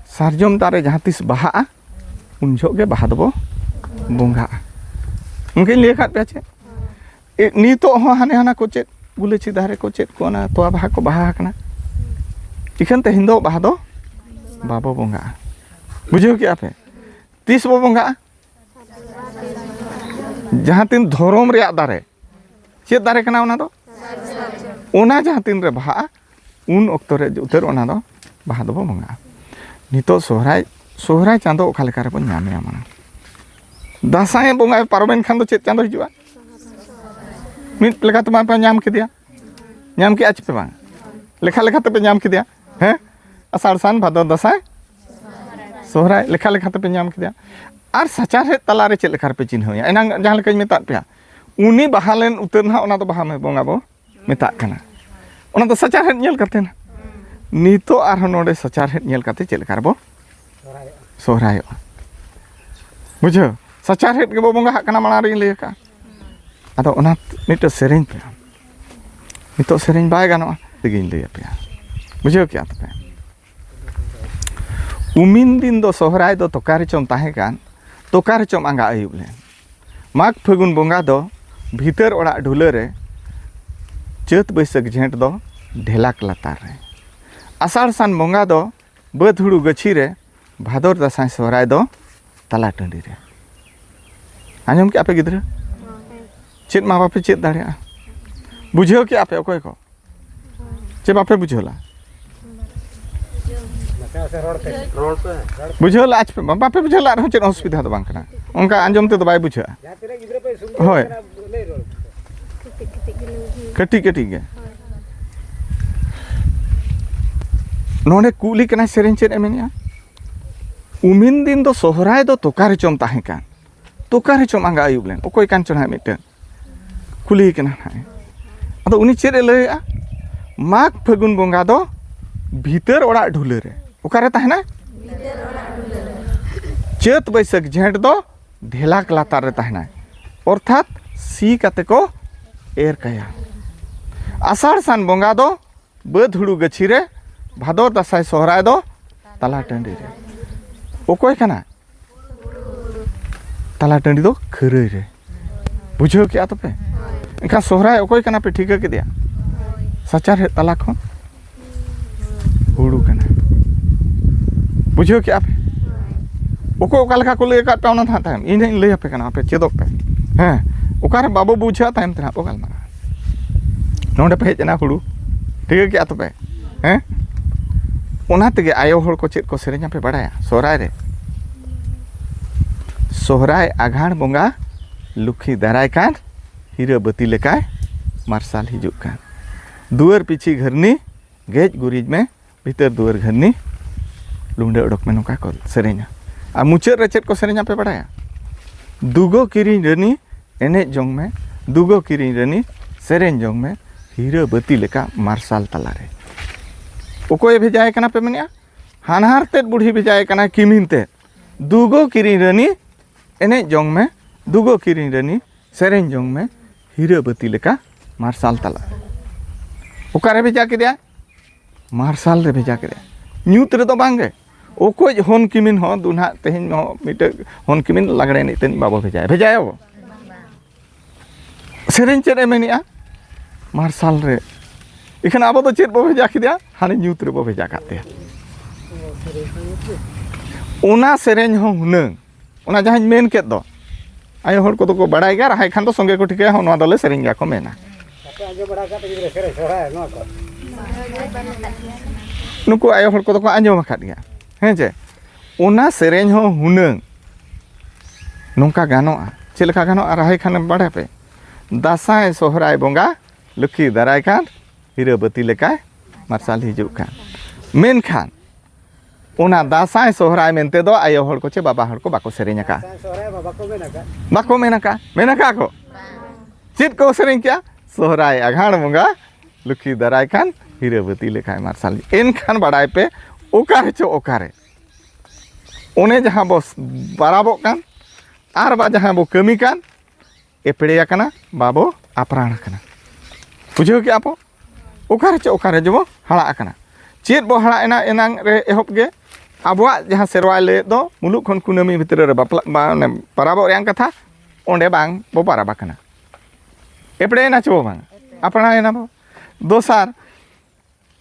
ᱥᱟᱨᱡᱚᱢ ᱫᱟᱨᱮ ᱡᱟᱦᱟᱸ ᱛᱤᱥ ᱵᱟᱦᱟᱜᱼᱟ, ᱩᱱ ᱡᱚᱦᱚᱜ ᱜᱮ ᱵᱟᱦᱟ ᱫᱚᱵᱚ ᱵᱚᱸᱜᱟᱜᱼᱟ᱾ ᱚᱱᱠᱟᱧ ᱞᱟᱹᱭ ᱟᱠᱟᱫ ᱯᱮᱭᱟ ᱪᱮ? ᱮ, ᱱᱤᱛᱚᱜ ᱦᱚᱸ ᱦᱟᱱᱮ ᱦᱟᱱᱟ ᱠᱚ ᱪᱮᱫ ᱜᱩᱞᱟᱹᱪᱤ ᱫᱟᱨᱮ ᱠᱚ ᱪᱮᱫ ᱠᱚ, ᱚᱱᱟ ᱛᱚᱣᱟ ᱵᱟᱦᱟ ᱠᱚ ᱵᱟᱦᱟ ᱟᱠᱟᱱᱟ᱾ ᱤᱠᱷᱟᱹᱱ ᱛᱮᱦᱮᱧ ᱫᱚ ᱵᱟᱦᱟ ᱫᱚ ᱵᱟᱵᱚ ᱵᱚᱸᱜᱟᱜᱼᱟ᱾ ᱵᱩᱡᱷᱟᱹᱣ ᱠᱮᱜᱼᱟ ᱯᱮ? ᱛᱤᱥ ᱵᱚ ᱵᱚᱸᱜᱟᱜᱼᱟ? ᱡᱟᱦᱟᱸ ᱛᱤᱱ ᱫᱷᱚᱨᱚᱢ ᱨᱮᱭᱟᱜ ᱫᱟᱨᱮ, ᱪᱮᱫ ᱫᱟᱨᱮ ᱠᱟᱱᱟ ᱚᱱᱟ ᱫᱚ? ᱚᱱᱟ ᱡᱟᱦᱟᱸ ᱛᱤᱱ ᱨᱮ ᱵᱟᱦᱟᱜᱼᱟ, ᱩᱱ ᱚᱠᱛᱚ ᱨᱮ ᱩᱛᱟᱹᱨ ᱚᱱᱟ ᱫᱚ ᱵᱟᱦᱟ ᱫᱚᱵᱚ ᱵᱚᱸᱜᱟᱜᱼᱟ᱾ ᱱᱤᱛᱚᱜ ᱥᱚᱦᱨᱟᱭ, ᱥᱚᱦᱨᱟᱭ ᱪᱟᱸᱫᱚ ᱚᱠᱟ ᱞᱮᱠᱟ ᱨᱮᱵᱚᱱ ᱧᱟᱢᱮᱭᱟ ᱢᱟᱲᱟᱝ? ᱫᱟᱸᱥᱟᱭ ᱵᱚᱸᱜᱟ ᱯᱟᱨᱚᱢᱮᱱ ᱠᱷᱟᱱ ᱫᱚ ᱪᱮᱫ ᱪᱟᱸᱫᱚ ᱦᱤᱡᱩᱜᱼᱟ? ᱢᱤᱫ ᱞᱮᱠᱟᱛᱮ ᱢᱟ ᱯᱮ ᱧᱟᱢ ᱠᱮᱫᱮᱭᱟ, ᱧᱟᱢ ᱠᱮᱜᱼᱟ ᱪᱮ ᱯᱮ ᱵᱟᱝ? ᱞᱮᱠᱷᱟ ᱞᱮᱠᱟ ᱛᱮᱯᱮ ᱧᱟᱢ ᱠᱮᱫᱮᱭᱟ, ᱦᱮᱸ? ᱟᱥᱟᱲ ᱥᱟᱱ ᱵᱷᱟᱫᱚᱨ ᱫᱟᱸᱥᱟᱭ ᱥᱚᱦᱨᱟᱭ ᱞᱮᱠᱷᱟ ᱞᱮᱠᱟ ᱛᱮᱯᱮ ᱧᱟᱢ ᱠᱮᱫᱮᱭᱟ᱾ ᱟᱨ ᱥᱟᱪᱟᱨᱦᱮᱫ ᱛᱟᱞᱟᱨᱮ ᱪᱮᱫ ᱞᱮᱠᱟ ᱨᱮᱯᱮ ᱪᱤᱱᱦᱟᱹᱣᱮᱭᱟ? ᱮᱱᱟᱝ ᱡᱟᱦᱟᱸ ᱞᱮᱠᱟᱧ ᱢᱮᱛᱟᱫ ᱯᱮᱭᱟ, ᱩᱱᱤ ᱵᱟᱦᱟ ᱞᱮᱱ ᱩᱛᱟᱹᱨ ᱱᱟᱦᱟᱜ ᱚᱱᱟ ᱫᱚ ᱵᱟᱦᱟ ᱵᱚᱸᱜᱟ ᱵᱚ ᱢᱮᱛᱟᱜ ᱠᱟᱱᱟ᱾ ᱚᱱᱟ ᱫᱚ ᱥᱟᱪᱟᱨᱦᱮᱫ ᱧᱮᱞ ᱠᱟᱛᱮ ᱱᱟᱜ᱾ ᱱᱤᱛᱚᱜ ᱟᱨᱦᱚᱸ ᱱᱚᱰᱮ ᱥᱟᱪᱟᱨᱦᱮᱫ ᱧᱮᱞ ᱠᱟᱛᱮ ᱪᱮᱫ ᱞᱮᱠᱟ ᱨᱮᱵᱚ ᱥᱚᱦᱨᱟᱭᱚᱜᱼᱟ? ᱵᱩᱡᱷᱟᱹᱣ? ᱥᱟᱪᱟᱨᱦᱮᱫ ᱜᱮᱵᱚ ᱵᱚᱸᱜᱟ ᱟᱜ ᱠᱟᱱᱟ, ᱢᱟᱲᱟᱝ ᱨᱤᱧ ᱞᱟᱹᱭ ᱟᱠᱟᱫᱼᱟ᱾ ᱟᱫᱚ ᱚᱱᱟ ᱢᱤᱫᱴᱮᱱ ᱥᱮᱨᱮᱧ ᱯᱮ᱾ ᱱᱤᱛᱚᱜ ᱥᱮᱨᱮᱧ ᱵᱟᱭ ᱜᱟᱱᱚᱜᱼᱟ, ᱛᱮᱜᱮᱧ ᱞᱟᱹᱭ ᱟᱯᱮᱭᱟ᱾ ᱵᱩᱡᱷᱟᱹᱣ ᱠᱮᱜᱼᱟ ᱛᱚᱯᱮ? ᱩᱢᱤᱱ ᱫᱤᱱ ᱫᱚ ᱥᱚᱦᱨᱟᱭ ᱫᱚ ᱛᱚᱠᱟ ᱨᱮᱪᱚᱢ ᱛᱟᱦᱮᱸ ᱠᱟᱱ, ᱛᱚᱠᱟ ᱨᱮᱪᱚᱢ ᱟᱸᱜᱟ ᱟᱹᱭᱩᱵ ᱞᱮᱱ᱾ ᱢᱟᱜᱽ ᱯᱷᱟᱹᱜᱩᱱ ᱵᱚᱸᱜᱟ ᱫᱚ ᱵᱷᱤᱛᱟᱹᱨ ᱚᱲᱟᱜ ᱰᱷᱩᱞᱟᱹ ᱨᱮ, ᱪᱟᱹᱛ ᱵᱟᱹᱭᱥᱟᱹᱠᱷ ᱡᱷᱮᱸᱴ ᱫᱚ ᱰᱷᱮᱞᱟᱠ ᱞᱟᱛᱟᱨ ᱨᱮ᱾ ᱟᱥᱟᱲ ᱥᱟᱱ ᱵᱚᱸᱜᱟ ᱫᱚ ᱵᱟᱹᱫᱽ ᱦᱩᱲᱩ ᱜᱟᱹᱪᱷᱤ ᱨᱮ, ᱵᱷᱟᱫᱚᱨ ᱫᱟᱸᱥᱟᱭ ᱥᱚᱦᱨᱟᱭ ᱫᱚ ᱛᱟᱞᱟ ᱴᱟᱺᱰᱤ ᱨᱮ᱾ ᱟᱸᱡᱚᱢ ᱠᱮᱜᱼᱟ ᱯᱮ ᱜᱤᱫᱽᱨᱟᱹ? ᱪᱮᱫ ᱢᱟ ᱵᱟᱯᱮ ᱪᱮᱫ ᱫᱟᱲᱮᱭᱟᱜᱼᱟ? ᱵᱩᱡᱷᱟᱹᱣ ᱠᱮᱜᱼᱟ ᱯᱮ ᱚᱠᱚᱭ ᱠᱚ? ᱪᱮ ᱵᱟᱯᱮ ᱵᱩᱡᱷᱟᱹᱣ ᱞᱟ? ᱵᱩᱡᱷᱟᱹᱣ ᱞᱟᱜᱼᱟ ᱪᱮ ᱯᱮ? ᱵᱟᱯᱮ ᱵᱩᱡᱷᱟᱹᱣ ᱞᱟᱜ ᱨᱮᱦᱚᱸ ᱪᱮᱫ ᱚᱥᱩᱵᱤᱫᱷᱟ ᱫᱚ ᱵᱟᱝ ᱠᱟᱱᱟ, ᱚᱱᱠᱟ ᱟᱸᱡᱚᱢ ᱛᱮᱫᱚ ᱵᱟᱭ ᱵᱩᱡᱷᱟᱹᱜᱼᱟ᱾ ᱦᱳᱭ, ᱠᱟᱹᱴᱤᱡ ᱠᱟᱹᱴᱤᱡ ᱜᱮ᱾ ᱱᱚᱰᱮ ᱠᱩᱞᱤ ᱠᱟᱱᱟᱭ, ᱥᱮᱨᱮᱧ ᱪᱮᱫ ᱮ ᱢᱮᱱᱮᱜᱼᱟ? ᱩᱢᱤᱱ ᱫᱤᱱ ᱫᱚ ᱥᱚᱦᱨᱟᱭ ᱫᱚ ᱛᱚᱠᱟ ᱨᱮᱪᱚᱢ ᱛᱟᱦᱮᱸ ᱠᱟᱱ, ᱛᱚᱠᱟ ᱨᱮᱪᱚᱢ ᱟᱸᱜᱟ ᱟᱹᱭᱩᱵ ᱞᱮᱱ, ᱚᱠᱚᱭ ᱠᱟᱱ ᱪᱚ ᱱᱟᱦᱟᱜ ᱢᱤᱫᱴᱟᱹᱝ ᱠᱩᱞᱤ ᱠᱟᱱᱟ ᱱᱟᱦᱟᱜ᱾ ᱟᱫᱚ ᱩᱱᱤ ᱪᱮᱫ ᱮ ᱞᱟᱹᱭᱮᱜᱼᱟ? ᱢᱟᱜᱽ ᱯᱷᱟᱹᱜᱩᱱ ᱵᱚᱸᱜᱟ ᱫᱚ ᱵᱷᱤᱛᱟᱹᱨ ᱚᱲᱟᱜ ᱰᱷᱩᱞᱟᱹ ᱨᱮ᱾ ᱚᱠᱟᱨᱮ ᱛᱟᱦᱮᱱᱟ? ᱪᱟᱹᱛ ᱵᱟᱹᱭᱥᱟᱹᱠᱷ ᱡᱷᱮᱸᱴ ᱫᱚ ᱰᱷᱮᱞᱟᱠ ᱞᱟᱛᱟᱨ ᱨᱮ ᱛᱟᱦᱮᱱᱟᱭ, ᱚᱨᱛᱷᱟᱛ ᱥᱤ ᱠᱟᱛᱮ ᱠᱚ ᱮᱨ ᱠᱟᱭᱟ᱾ ᱟᱥᱟᱲ ᱥᱟᱱ ᱵᱚᱸᱜᱟ ᱫᱚ ᱵᱟᱹᱫᱽ ᱦᱩᱲᱩ ᱜᱟᱹᱪᱷᱤ ᱨᱮ, ᱵᱷᱟᱫᱚᱨ ᱫᱟᱸᱥᱟᱭ ᱥᱚᱦᱨᱟᱭ ᱫᱚ ᱛᱟᱞᱟ ᱴᱟᱺᱰᱤ ᱨᱮ᱾ ᱚᱠᱚᱭ ᱠᱟᱱᱟ? ᱛᱟᱞᱟ ᱴᱟᱺᱰᱤ ᱫᱚ ᱠᱷᱟᱹᱨᱟᱹᱭ ᱨᱮ᱾ ᱵᱩᱡᱷᱟᱹᱣ ᱠᱮᱜᱼᱟ ᱛᱚᱯᱮ? ᱮᱱᱠᱷᱟᱱ ᱥᱚᱦᱨᱟᱭ ᱚᱠᱚᱭ ᱠᱟᱱᱟ ᱯᱮ ᱴᱷᱤᱠᱟᱹ ᱠᱮᱫᱮᱭᱟ? ᱥᱟᱪᱟᱨᱦᱮᱫ ᱛᱟᱞᱟ ᱠᱷᱚᱱ ᱦᱩᱲᱩ ᱠᱟᱱᱟ᱾ ᱵᱩᱡᱷᱟᱹᱣ ᱠᱮᱜᱼᱟ ᱯᱮ? ᱚᱠᱚᱭ ᱚᱠᱟ ᱞᱮᱠᱟ ᱠᱚ ᱞᱟᱹᱭ ᱟᱠᱟᱫ ᱯᱮ, ᱚᱱᱟ ᱫᱚ ᱦᱟᱸᱜ ᱛᱟᱭᱚᱢ ᱤᱧ ᱦᱟᱸᱜ ᱤᱧ ᱞᱟᱹᱭ ᱟᱯᱮ ᱠᱟᱱᱟ, ᱟᱯᱮ ᱪᱮᱫᱚᱜ ᱯᱮ᱾ ᱦᱮᱸ, ᱚᱠᱟᱨᱮ ᱵᱟᱵᱚ ᱵᱩᱡᱷᱟᱹᱣᱟ, ᱛᱟᱭᱚᱢ ᱛᱮ ᱦᱟᱸᱜ ᱵᱚ ᱜᱟᱞᱢᱟᱨᱟᱜᱼᱟ᱾ ᱱᱚᱰᱮ ᱯᱮ ᱦᱮᱡ ᱮᱱᱟ ᱦᱩᱲᱩ, ᱴᱷᱤᱠᱟᱹ ᱠᱮᱜᱼᱟ ᱛᱚᱯᱮ? ᱦᱮᱸ, ᱚᱱᱟ ᱛᱮᱜᱮ ᱟᱭᱳ ᱦᱚᱲ ᱠᱚ ᱪᱮᱫ ᱠᱚ ᱥᱮᱨᱮᱧᱟ ᱯᱮ ᱵᱟᱲᱟᱭᱟ ᱥᱚᱦᱨᱟᱭ ᱨᱮ? ᱥᱚᱦᱨᱟᱭ ᱟᱜᱷᱟᱬ ᱵᱚᱸᱜᱟ ᱞᱩᱠᱷᱤ ᱫᱟᱨᱟᱭ ᱠᱟᱱ, ᱦᱤᱨᱟᱹ ᱵᱟᱹᱛᱤ ᱞᱮᱠᱟᱭ ᱢᱟᱨᱥᱟᱞ ᱦᱤᱡᱩᱜ ᱠᱟᱱ᱾ ᱫᱩᱣᱟᱹᱨ ᱯᱤᱪᱷᱤ ᱜᱷᱟᱹᱨᱱᱤ, ᱜᱮᱡ ᱜᱩᱨᱤᱡ ᱢᱮ, ᱵᱷᱤᱛᱟᱹᱨ ᱫᱩᱣᱟᱹᱨ ᱜᱷᱟᱹᱨᱱᱤ, ᱞᱩᱸᱰᱟᱹ ᱚᱰᱚᱠ ᱢᱮ, ᱱᱚᱝᱠᱟ ᱠᱚ ᱥᱮᱨᱮᱧᱟ᱾ ᱟᱨ ᱢᱩᱪᱟᱹᱫ ᱨᱮ ᱪᱮᱫ ᱠᱚ ᱥᱮᱨᱮᱧᱟ ᱯᱮ ᱵᱟᱲᱟᱭᱟ? ᱫᱩᱜᱚ ᱠᱤᱨᱤᱧ ᱨᱟᱹᱱᱤ, ᱮᱱᱮᱡ ᱡᱚᱝ ᱢᱮ, ᱫᱩᱜᱚ ᱠᱤᱨᱤᱧ ᱨᱟᱹᱱᱤ, ᱥᱮᱨᱮᱧ ᱡᱚᱝ ᱢᱮ, ᱦᱤᱨᱟᱹ ᱵᱟᱹᱛᱤ ᱞᱮᱠᱟ ᱢᱟᱨᱥᱟᱞ ᱛᱟᱞᱟᱨᱮ᱾ ᱚᱠᱚᱭᱮ ᱵᱷᱮᱡᱟᱭᱮ ᱠᱟᱱᱟ ᱯᱮ ᱢᱮᱱᱮᱜᱼᱟ? ᱦᱟᱱᱦᱟᱨ ᱛᱮᱫ ᱵᱩᱰᱷᱤ ᱵᱷᱮᱡᱟᱭᱮ ᱠᱟᱱᱟ ᱠᱤᱢᱤᱱ ᱛᱮᱫ᱾ ᱫᱩᱜᱚ ᱠᱤᱨᱤᱧ ᱨᱟᱹᱱᱤ, ᱮᱱᱮᱡ ᱡᱚᱝ ᱢᱮ, ᱫᱩᱜᱚ ᱠᱤᱨᱤᱧ ᱨᱟᱹᱱᱤ, ᱥᱮᱨᱮᱧ ᱡᱚᱝ ᱢᱮ, ᱦᱤᱨᱟᱹ ᱵᱟᱹᱛᱤ ᱞᱮᱠᱟ ᱢᱟᱨᱥᱟᱞ ᱛᱟᱞᱟᱨᱮ᱾ ᱚᱠᱟᱨᱮ ᱵᱷᱮᱡᱟ ᱠᱮᱫᱮᱭᱟ? ᱢᱟᱨᱥᱟᱞ ᱨᱮ ᱵᱷᱮᱡᱟ ᱠᱮᱫᱮᱭᱟ, ᱧᱩᱛ ᱨᱮᱫᱚ ᱵᱟᱝᱜᱮ᱾ ᱚᱠᱚᱭ ᱦᱚᱱ ᱠᱤᱢᱤᱱ ᱦᱚᱸ ᱫᱩ ᱱᱟᱦᱟᱜ ᱛᱮᱦᱮᱧ ᱦᱚᱸ ᱢᱤᱫᱴᱮᱡ ᱦᱚᱱ ᱠᱤᱢᱤᱱ ᱞᱟᱜᱽᱲᱮ ᱮᱱᱮᱡ ᱛᱮ ᱵᱟᱵᱚ ᱵᱷᱮᱡᱟᱭᱟ, ᱵᱷᱮᱡᱟᱭᱟᱵᱚ? ᱥᱮᱨᱮᱧ ᱪᱮᱫ ᱮ ᱢᱮᱱᱮᱜᱼᱟ? ᱢᱟᱨᱥᱟᱞ ᱨᱮ᱾ ᱤᱠᱷᱟᱹᱱ ᱟᱵᱚ ᱫᱚ ᱪᱮᱫ ᱵᱚ ᱵᱷᱮᱡᱟ ᱠᱮᱫᱮᱭᱟ? ᱦᱟᱱᱮ ᱧᱩᱛ ᱨᱮᱵᱚ ᱵᱷᱮᱡᱟ ᱠᱟᱜ ᱛᱟᱭᱟ᱾ ᱚᱱᱟ ᱥᱮᱨᱮᱧ ᱦᱚᱸ ᱦᱩᱱᱟᱹᱝ, ᱚᱱᱟ ᱡᱟᱦᱟᱸᱧ ᱢᱮᱱ ᱠᱮᱫ ᱫᱚ, ᱟᱭᱳ ᱦᱚᱲ ᱠᱚᱫᱚ ᱠᱚ ᱵᱟᱲᱟᱭ ᱜᱮᱭᱟ, ᱨᱟᱦᱟᱭ ᱠᱷᱟᱱ ᱫᱚ ᱥᱚᱸᱜᱮ ᱠᱚ ᱴᱷᱤᱠᱟᱹᱭᱟ, ᱦᱚᱸ, ᱱᱚᱣᱟ ᱫᱚᱞᱮ ᱥᱮᱨᱮᱧ ᱜᱮᱭᱟ ᱠᱚ ᱢᱮᱱᱟ᱾ ᱟᱯᱮ ᱟᱸᱡᱚᱢ ᱵᱟᱲᱟ ᱟᱠᱟᱫ ᱜᱤᱫᱽᱨᱟᱹ ᱥᱮᱨᱮᱧ ᱥᱚᱦᱨᱟᱭ ᱱᱚᱣᱟ ᱠᱚ? ᱱᱩᱠᱩ ᱟᱭᱳ ᱦᱚᱲ ᱠᱚᱫᱚ ᱠᱚ ᱟᱸᱡᱚᱢ ᱟᱠᱟᱫ ᱜᱮᱭᱟ, ᱦᱮᱸ ᱪᱮ? ᱚᱱᱟ ᱥᱮᱨᱮᱧ ᱦᱚᱸ ᱦᱩᱱᱟᱹᱝ ᱱᱚᱝᱠᱟ ᱜᱟᱱᱚᱜᱼᱟ᱾ ᱪᱮᱫ ᱞᱮᱠᱟ ᱜᱟᱱᱚᱜᱼᱟ? ᱨᱟᱦᱟᱭ ᱠᱷᱟᱱᱮᱢ ᱵᱟᱲᱟᱭ ᱯᱮ, ᱫᱟᱸᱥᱟᱭ ᱥᱚᱦᱨᱟᱭ ᱵᱚᱸᱜᱟ ᱞᱚᱠᱠᱷᱤ ᱫᱟᱨᱟᱭ ᱠᱟᱱ, ᱦᱤᱨᱟᱹ ᱵᱟᱹᱛᱤ ᱞᱮᱠᱟᱭ ᱢᱟᱨᱥᱟᱞ ᱦᱤᱡᱩᱜ ᱠᱟᱱ᱾ ᱢᱮᱱᱠᱷᱟᱱ ᱚᱱᱟ ᱫᱟᱸᱥᱟᱭ ᱥᱚᱦᱨᱟᱭ ᱢᱮᱱᱛᱮ ᱫᱚ ᱟᱭᱳ ᱦᱚᱲ ᱠᱚ ᱪᱮ ᱵᱟᱵᱟ ᱦᱚᱲ ᱠᱚ ᱵᱟᱠᱚ ᱥᱮᱨᱮᱧ ᱟᱠᱟᱫᱼᱟ᱾ ᱫᱟᱸᱥᱟᱭ ᱥᱚᱦᱨᱟᱭ ᱢᱟ ᱵᱟᱠᱚ ᱢᱮᱱ ᱟᱠᱟᱫ᱾ ᱵᱟᱠᱚ ᱢᱮᱱ ᱟᱠᱟᱫ᱾ ᱢᱮᱱ ᱟᱠᱟᱫ ᱠᱚ? ᱪᱮᱫ ᱠᱚ ᱥᱮᱨᱮᱧ ᱠᱮᱜᱼᱟ? ᱥᱚᱦᱨᱟᱭ ᱟᱜᱷᱟᱬ ᱵᱚᱸᱜᱟ ᱞᱩᱠᱷᱤ ᱫᱟᱨᱟᱭ ᱠᱟᱱ, ᱦᱤᱨᱟᱹ ᱵᱟᱹᱛᱤ ᱞᱮᱠᱟᱭ ᱢᱟᱨᱥᱟᱞ᱾ ᱮᱱᱠᱷᱟᱱ ᱵᱟᱲᱟᱭ ᱯᱮ, ᱚᱠᱟ ᱨᱮᱪᱚ ᱚᱠᱟᱨᱮ ᱚᱱᱮ ᱡᱟᱦᱟᱸ ᱵᱚ ᱯᱟᱨᱟᱵᱚᱜ ᱠᱟᱱ, ᱟᱨ ᱵᱟ ᱡᱟᱦᱟᱸ ᱵᱚ ᱠᱟᱹᱢᱤ ᱠᱟᱱ, ᱮᱯᱲᱮ ᱟᱠᱟᱱᱟ, ᱵᱟᱵᱚ ᱟᱯᱲᱟᱲ ᱟᱠᱟᱱᱟ᱾ ᱵᱩᱡᱷᱟᱹᱣ ᱠᱮᱜᱼᱟ ᱯᱚ? ᱚᱠᱟᱨᱮ ᱪᱮ ᱚᱠᱟᱨᱮ ᱡᱮᱵᱚ ᱦᱟᱲᱟᱜ ᱟᱠᱟᱱᱟ? ᱪᱮᱫ ᱵᱚ ᱦᱟᱲᱟᱜ ᱮᱱᱟ ᱮᱱᱟᱝ ᱨᱮ ᱮᱦᱚᱵ ᱜᱮ? ᱟᱵᱚᱣᱟᱜ ᱡᱟᱦᱟᱸ ᱥᱮᱨᱣᱟᱭ ᱞᱟᱹᱭᱮᱫ ᱫᱚ, ᱢᱩᱞᱩᱜ ᱠᱷᱚᱱ ᱠᱩᱱᱟᱹᱢᱤ ᱵᱷᱤᱛᱨᱤ ᱨᱮ ᱵᱟᱯᱞᱟ, ᱢᱟᱱᱮ ᱯᱟᱨᱟᱵᱚᱜ ᱨᱮᱭᱟᱜ ᱠᱟᱛᱷᱟ, ᱚᱸᱰᱮ ᱵᱟᱝ ᱵᱚ ᱯᱟᱨᱟᱵᱽ ᱟᱠᱟᱱᱟ᱾ ᱮᱯᱲᱮᱭᱮᱱᱟ ᱪᱮ ᱵᱚ ᱵᱟᱝ? ᱟᱯᱲᱟᱭᱮᱱᱟ ᱵᱚ᱾ ᱫᱚᱥᱟᱨ,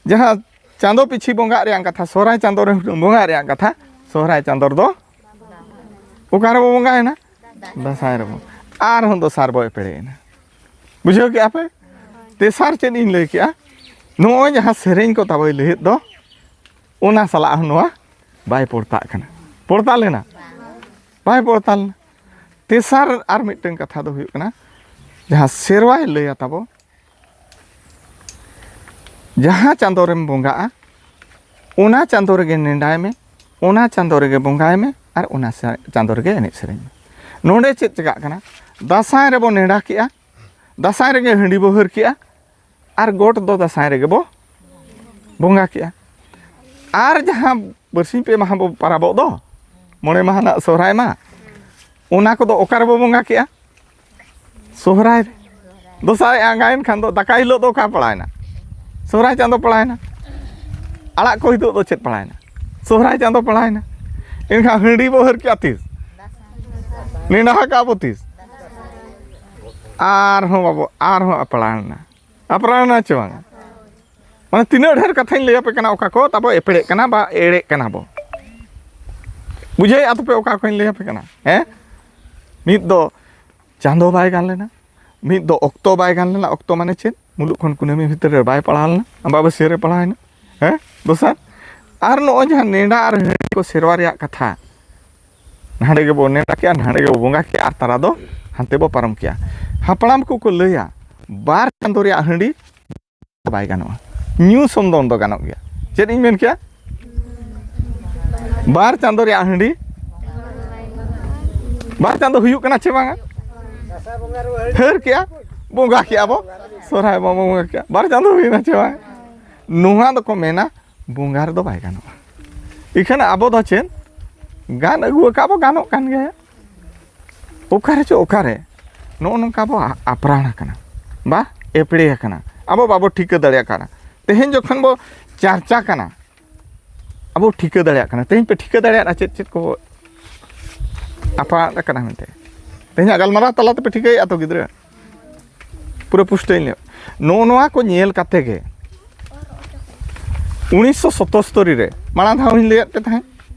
ᱡᱟᱦᱟᱸ ᱪᱟᱸᱫᱚ ᱯᱤᱪᱷᱤ ᱵᱚᱸᱜᱟᱜ ᱨᱮᱭᱟᱜ ᱠᱟᱛᱷᱟ, ᱥᱚᱦᱨᱟᱭ ᱪᱟᱸᱫᱚ ᱨᱮ ᱦᱩᱰᱟᱹᱝ ᱵᱚᱸᱜᱟᱜ ᱨᱮᱭᱟᱜ ᱠᱟᱛᱷᱟ, ᱥᱚᱦᱨᱟᱭ ᱪᱟᱸᱫᱚ ᱨᱮᱫᱚ ᱚᱠᱟ ᱨᱮᱵᱚ ᱵᱚᱸᱜᱟᱭᱮᱱᱟ? ᱫᱟᱸᱥᱟᱭ ᱨᱮᱵᱚ᱾ ᱟᱨᱦᱚᱸ ᱫᱚᱥᱟᱨ ᱵᱚ ᱮᱯᱮᱲᱮᱭᱮᱱᱟ᱾ ᱵᱩᱡᱷᱟᱹᱣ ᱠᱮᱜᱼᱟ ᱯᱮ? ᱛᱮᱥᱟᱨ ᱪᱮᱫ ᱤᱧ ᱞᱟᱹᱭ ᱠᱮᱜᱼᱟ? ᱱᱚᱜᱼᱚᱭ ᱡᱟᱦᱟᱸ ᱥᱮᱨᱮᱧ ᱠᱚ ᱛᱟᱵᱚᱭ ᱞᱟᱹᱭᱮᱫ ᱫᱚ, ᱚᱱᱟ ᱥᱟᱞᱟᱜ ᱦᱚᱸ ᱱᱚᱣᱟ ᱵᱟᱭ ᱯᱚᱲᱛᱟᱜ ᱠᱟᱱᱟ᱾ ᱯᱚᱲᱛᱟ ᱞᱮᱱᱟ? ᱵᱟᱭ ᱯᱚᱲᱛᱟ ᱞᱮᱱᱟ᱾ ᱛᱮᱥᱟᱨ ᱟᱨ ᱢᱤᱫᱴᱟᱝ ᱠᱟᱛᱷᱟ ᱫᱚ ᱦᱩᱭᱩᱜ ᱠᱟᱱᱟ, ᱡᱟᱦᱟᱸ ᱥᱮᱨᱣᱟᱭ ᱞᱟᱹᱭᱟ ᱛᱟᱵᱚ, ᱡᱟᱦᱟᱸ ᱪᱟᱸᱫᱚ ᱨᱮᱢ ᱵᱚᱸᱜᱟᱜᱼᱟ, ᱚᱱᱟ ᱪᱟᱸᱫᱚ ᱨᱮᱜᱮ ᱱᱮᱰᱟᱭ ᱢᱮ, ᱚᱱᱟ ᱪᱟᱸᱫᱚ ᱨᱮᱜᱮ ᱵᱚᱸᱜᱟᱭ ᱢᱮ, ᱟᱨ ᱚᱱᱟ ᱥᱟ-, ᱪᱟᱸᱫᱚ ᱨᱮᱜᱮ ᱮᱱᱮᱡ ᱥᱮᱨᱮᱧ ᱢᱮ᱾ ᱱᱚᱰᱮ ᱪᱮᱫ ᱪᱮᱠᱟᱜ ᱠᱟᱱᱟ? ᱫᱟᱸᱥᱟᱭ ᱨᱮᱵᱚ ᱱᱮᱰᱟ ᱠᱮᱜᱼᱟ, ᱫᱟᱸᱥᱟᱭ ᱨᱮᱜᱮ ᱦᱟᱺᱰᱤ ᱵᱚ ᱦᱟᱹᱨ ᱠᱮᱜᱼᱟ, ᱟᱨ ᱜᱚᱴ ᱫᱚ ᱫᱟᱸᱥᱟᱭ ᱨᱮᱜᱮ ᱵᱚ ᱵᱚᱸᱜᱟ ᱠᱮᱜᱼᱟ᱾ ᱟᱨ ᱡᱟᱦᱟᱸ ᱵᱟᱨᱥᱤᱧ ᱯᱮ ᱢᱟᱦᱟ ᱵᱚ ᱯᱟᱨᱟᱵᱚᱜ ᱫᱚ, ᱢᱚᱬᱮ ᱢᱟᱦᱟ ᱨᱮᱱᱟᱜ ᱥᱚᱦᱨᱟᱭ ᱢᱟ, ᱚᱱᱟ ᱠᱚᱫᱚ ᱚᱠᱟ ᱨᱮᱵᱚ ᱵᱚᱸᱜᱟ ᱠᱮᱜᱼᱟ? ᱥᱚᱦᱨᱟᱭ ᱨᱮ᱾ ᱫᱚᱥᱟᱨ ᱟᱸᱜᱟᱭᱮᱱ ᱠᱷᱟᱱ ᱫᱚ ᱫᱟᱠᱟᱭ ᱦᱤᱞᱳᱜ ᱫᱚ ᱚᱠᱟ ᱯᱟᱲᱟᱣᱮᱱᱟ? ᱥᱚᱦᱨᱟᱭ ᱪᱟᱸᱫᱚ ᱯᱟᱲᱟᱣᱮᱱᱟ᱾ ᱟᱲᱟᱜ ᱠᱚ ᱦᱤᱞᱳᱜ ᱫᱚ ᱪᱮᱫ ᱯᱟᱲᱟᱣᱮᱱᱟ? ᱥᱚᱦᱨᱟᱭ ᱪᱟᱸᱫᱚ ᱯᱟᱲᱟᱣᱮᱱᱟ᱾ ᱮᱱᱠᱷᱟᱱ ᱦᱟᱺᱰᱤ ᱵᱚ ᱦᱟᱹᱨ ᱠᱮᱜᱼᱟ ᱛᱤᱥ? ᱱᱮᱰᱟ ᱟᱠᱟᱫ ᱵᱚ ᱛᱤᱥ? ᱟᱨᱦᱚᱸ ᱵᱟᱵᱚ, ᱟᱨᱦᱚᱸ ᱟᱯᱲᱟᱣᱮᱱᱟ᱾ ᱟᱯᱲᱟᱣᱮᱱᱟ ᱪᱮ ᱵᱟᱝ? ᱢᱟᱱᱮ ᱛᱤᱱᱟᱹᱜ ᱰᱷᱮᱨ ᱠᱟᱛᱷᱟᱧ ᱞᱟᱹᱭ ᱟᱯᱮ ᱠᱟᱱᱟ, ᱚᱠᱟ ᱠᱚ ᱛᱟᱵᱚ ᱮᱯᱮᱲᱮᱜ ᱠᱟᱱᱟ ᱵᱟ ᱮᱲᱮᱜ ᱠᱟᱱᱟ ᱵᱚ᱾ ᱵᱩᱡᱷᱟᱹᱣᱮᱫᱼᱟ ᱛᱚᱯᱮ ᱚᱠᱟ ᱠᱚᱧ ᱞᱟᱹᱭ ᱟᱯᱮ ᱠᱟᱱᱟ? ᱦᱮᱸ, ᱢᱤᱫ ᱫᱚ ᱪᱟᱸᱫᱚ ᱵᱟᱭ ᱜᱟᱱ ᱞᱮᱱᱟ, ᱢᱤᱫ ᱫᱚ ᱚᱠᱛᱚ ᱵᱟᱭ ᱜᱟᱱ ᱞᱮᱱᱟ᱾ ᱚᱠᱛᱚ ᱢᱟᱱᱮ ᱪᱮᱫ? ᱢᱩᱞᱩᱜ ᱠᱷᱚᱱ ᱠᱩᱱᱟᱹᱢᱤ ᱵᱷᱤᱛᱨᱤ ᱨᱮ ᱵᱟᱭ ᱯᱟᱲᱟᱣ ᱞᱮᱱᱟ, ᱟᱢᱵᱟᱵᱟᱹᱥᱭᱟᱹ ᱨᱮ ᱯᱟᱲᱟᱣ ᱮᱱᱟ᱾ ᱦᱮᱸ, ᱫᱚᱥᱟᱨ, ᱟᱨ ᱱᱚᱜᱼᱚᱭ ᱡᱟᱦᱟᱸ ᱱᱮᱰᱟ ᱟᱨ ᱦᱟᱺᱰᱤ ᱠᱚ ᱥᱮᱨᱣᱟ ᱨᱮᱭᱟᱜ ᱠᱟᱛᱷᱟ, ᱱᱟᱸᱰᱮ ᱜᱮᱵᱚ ᱱᱮᱰᱟ ᱠᱮᱜᱼᱟ, ᱱᱟᱸᱰᱮ ᱜᱮᱵᱚ ᱵᱚᱸᱜᱟ ᱠᱮᱜᱼᱟ, ᱟᱨ ᱛᱟᱨᱟ ᱫᱚ ᱦᱟᱱᱛᱮ ᱵᱚ ᱯᱟᱨᱚᱢ ᱠᱮᱜᱼᱟ᱾ ᱦᱟᱯᱲᱟᱢ ᱠᱚᱠᱚ ᱞᱟᱹᱭᱟ, ᱵᱟᱨ ᱪᱟᱸᱫᱚ ᱨᱮᱭᱟᱜ ᱦᱟᱺᱰᱤ ᱵᱟᱭ ᱜᱟᱱᱚᱜᱼᱟ, ᱧᱩ ᱥᱚᱢᱫᱚᱱ ᱫᱚ ᱜᱟᱱᱚᱜ ᱜᱮᱭᱟ᱾ ᱪᱮᱫ ᱤᱧ ᱢᱮᱱ ᱠᱮᱜᱼᱟ? ᱵᱟᱨ ᱪᱟᱸᱫᱚ ᱨᱮᱭᱟᱜ ᱦᱟᱺᱰᱤ, ᱵᱟᱨ ᱪᱟᱸᱫᱚ ᱦᱩᱭᱩᱜ ᱠᱟᱱᱟ ᱪᱮ ᱵᱟᱝᱟ? ᱦᱟᱹᱨ ᱠᱮᱜᱼᱟ, ᱵᱚᱸᱜᱟ ᱠᱮᱜᱼᱟ ᱵᱚ, ᱥᱚᱦᱨᱟᱭ ᱵᱚ ᱵᱚᱸᱜᱟ ᱠᱮᱜᱼᱟ, ᱵᱟᱨ ᱪᱟᱸᱫᱚ ᱦᱩᱭᱱᱟ ᱪᱮ ᱵᱟᱝ? ᱱᱚᱣᱟ ᱫᱚᱠᱚ ᱢᱮᱱᱟ ᱵᱚᱸᱜᱟ ᱨᱮᱫᱚ ᱵᱟᱭ ᱜᱟᱱᱚᱜᱼᱟ᱾ ᱤᱠᱷᱟᱹᱱ ᱟᱵᱚ ᱫᱚ ᱪᱮᱫ? ᱜᱟᱱ ᱟᱹᱜᱩ ᱟᱠᱟᱫ ᱵᱚ, ᱜᱟᱱᱚᱜ ᱠᱟᱱ ᱜᱮᱭᱟ᱾ ᱚᱠᱟᱨᱮ ᱪᱚ ᱚᱠᱟᱨᱮ ᱱᱚᱜᱼᱚ ᱱᱚᱝᱠᱟ ᱵᱚ ᱟᱯᱨᱟᱬ ᱟᱠᱟᱱᱟ, ᱵᱟ ᱮᱯᱲᱮ ᱟᱠᱟᱱᱟ, ᱟᱵᱚ ᱵᱟᱵᱚ ᱴᱷᱤᱠᱟᱹ ᱫᱟᱲᱮᱭᱟᱜ ᱠᱟᱱᱟ᱾ ᱛᱮᱦᱮᱧ ᱡᱚᱠᱷᱚᱱ ᱵᱚ ᱪᱟᱨᱪᱟ ᱠᱟᱱᱟ, ᱟᱵᱚ ᱴᱷᱤᱠᱟᱹ ᱫᱟᱲᱮᱭᱟᱜ ᱠᱟᱱᱟ᱾ ᱛᱮᱦᱮᱧ ᱯᱮ ᱴᱷᱤᱠᱟᱹ ᱫᱟᱲᱮᱭᱟᱜᱼᱟ ᱪᱮᱫ ᱪᱮᱫ ᱠᱚ ᱟᱯᱨᱟᱬ ᱟᱠᱟᱱᱟ ᱢᱮᱱᱛᱮ? ᱛᱮᱦᱮᱧᱟᱜ ᱜᱟᱞᱢᱟᱨᱟᱣ ᱛᱟᱞᱟ ᱛᱮᱯᱮ ᱴᱷᱤᱠᱟᱹᱭᱮᱫᱼᱟ ᱛᱚ ᱜᱤᱫᱽᱨᱟᱹ? ᱯᱩᱨᱟᱹ ᱯᱩᱥᱴᱟᱹᱣ ᱤᱧ ᱞᱟᱹᱭ, ᱱᱚᱜᱼᱚ ᱱᱚᱣᱟ ᱠᱚ ᱧᱮᱞ ᱠᱟᱛᱮ ᱜᱮ ᱩᱱᱤᱥᱥᱚ ᱥᱚᱛᱚᱥᱛᱚᱨᱤ ᱨᱮ, ᱢᱟᱲᱟᱝ ᱫᱷᱟᱣ ᱤᱧ ᱞᱟᱹᱭᱟᱫ ᱯᱮ ᱛᱟᱦᱮᱸᱫ,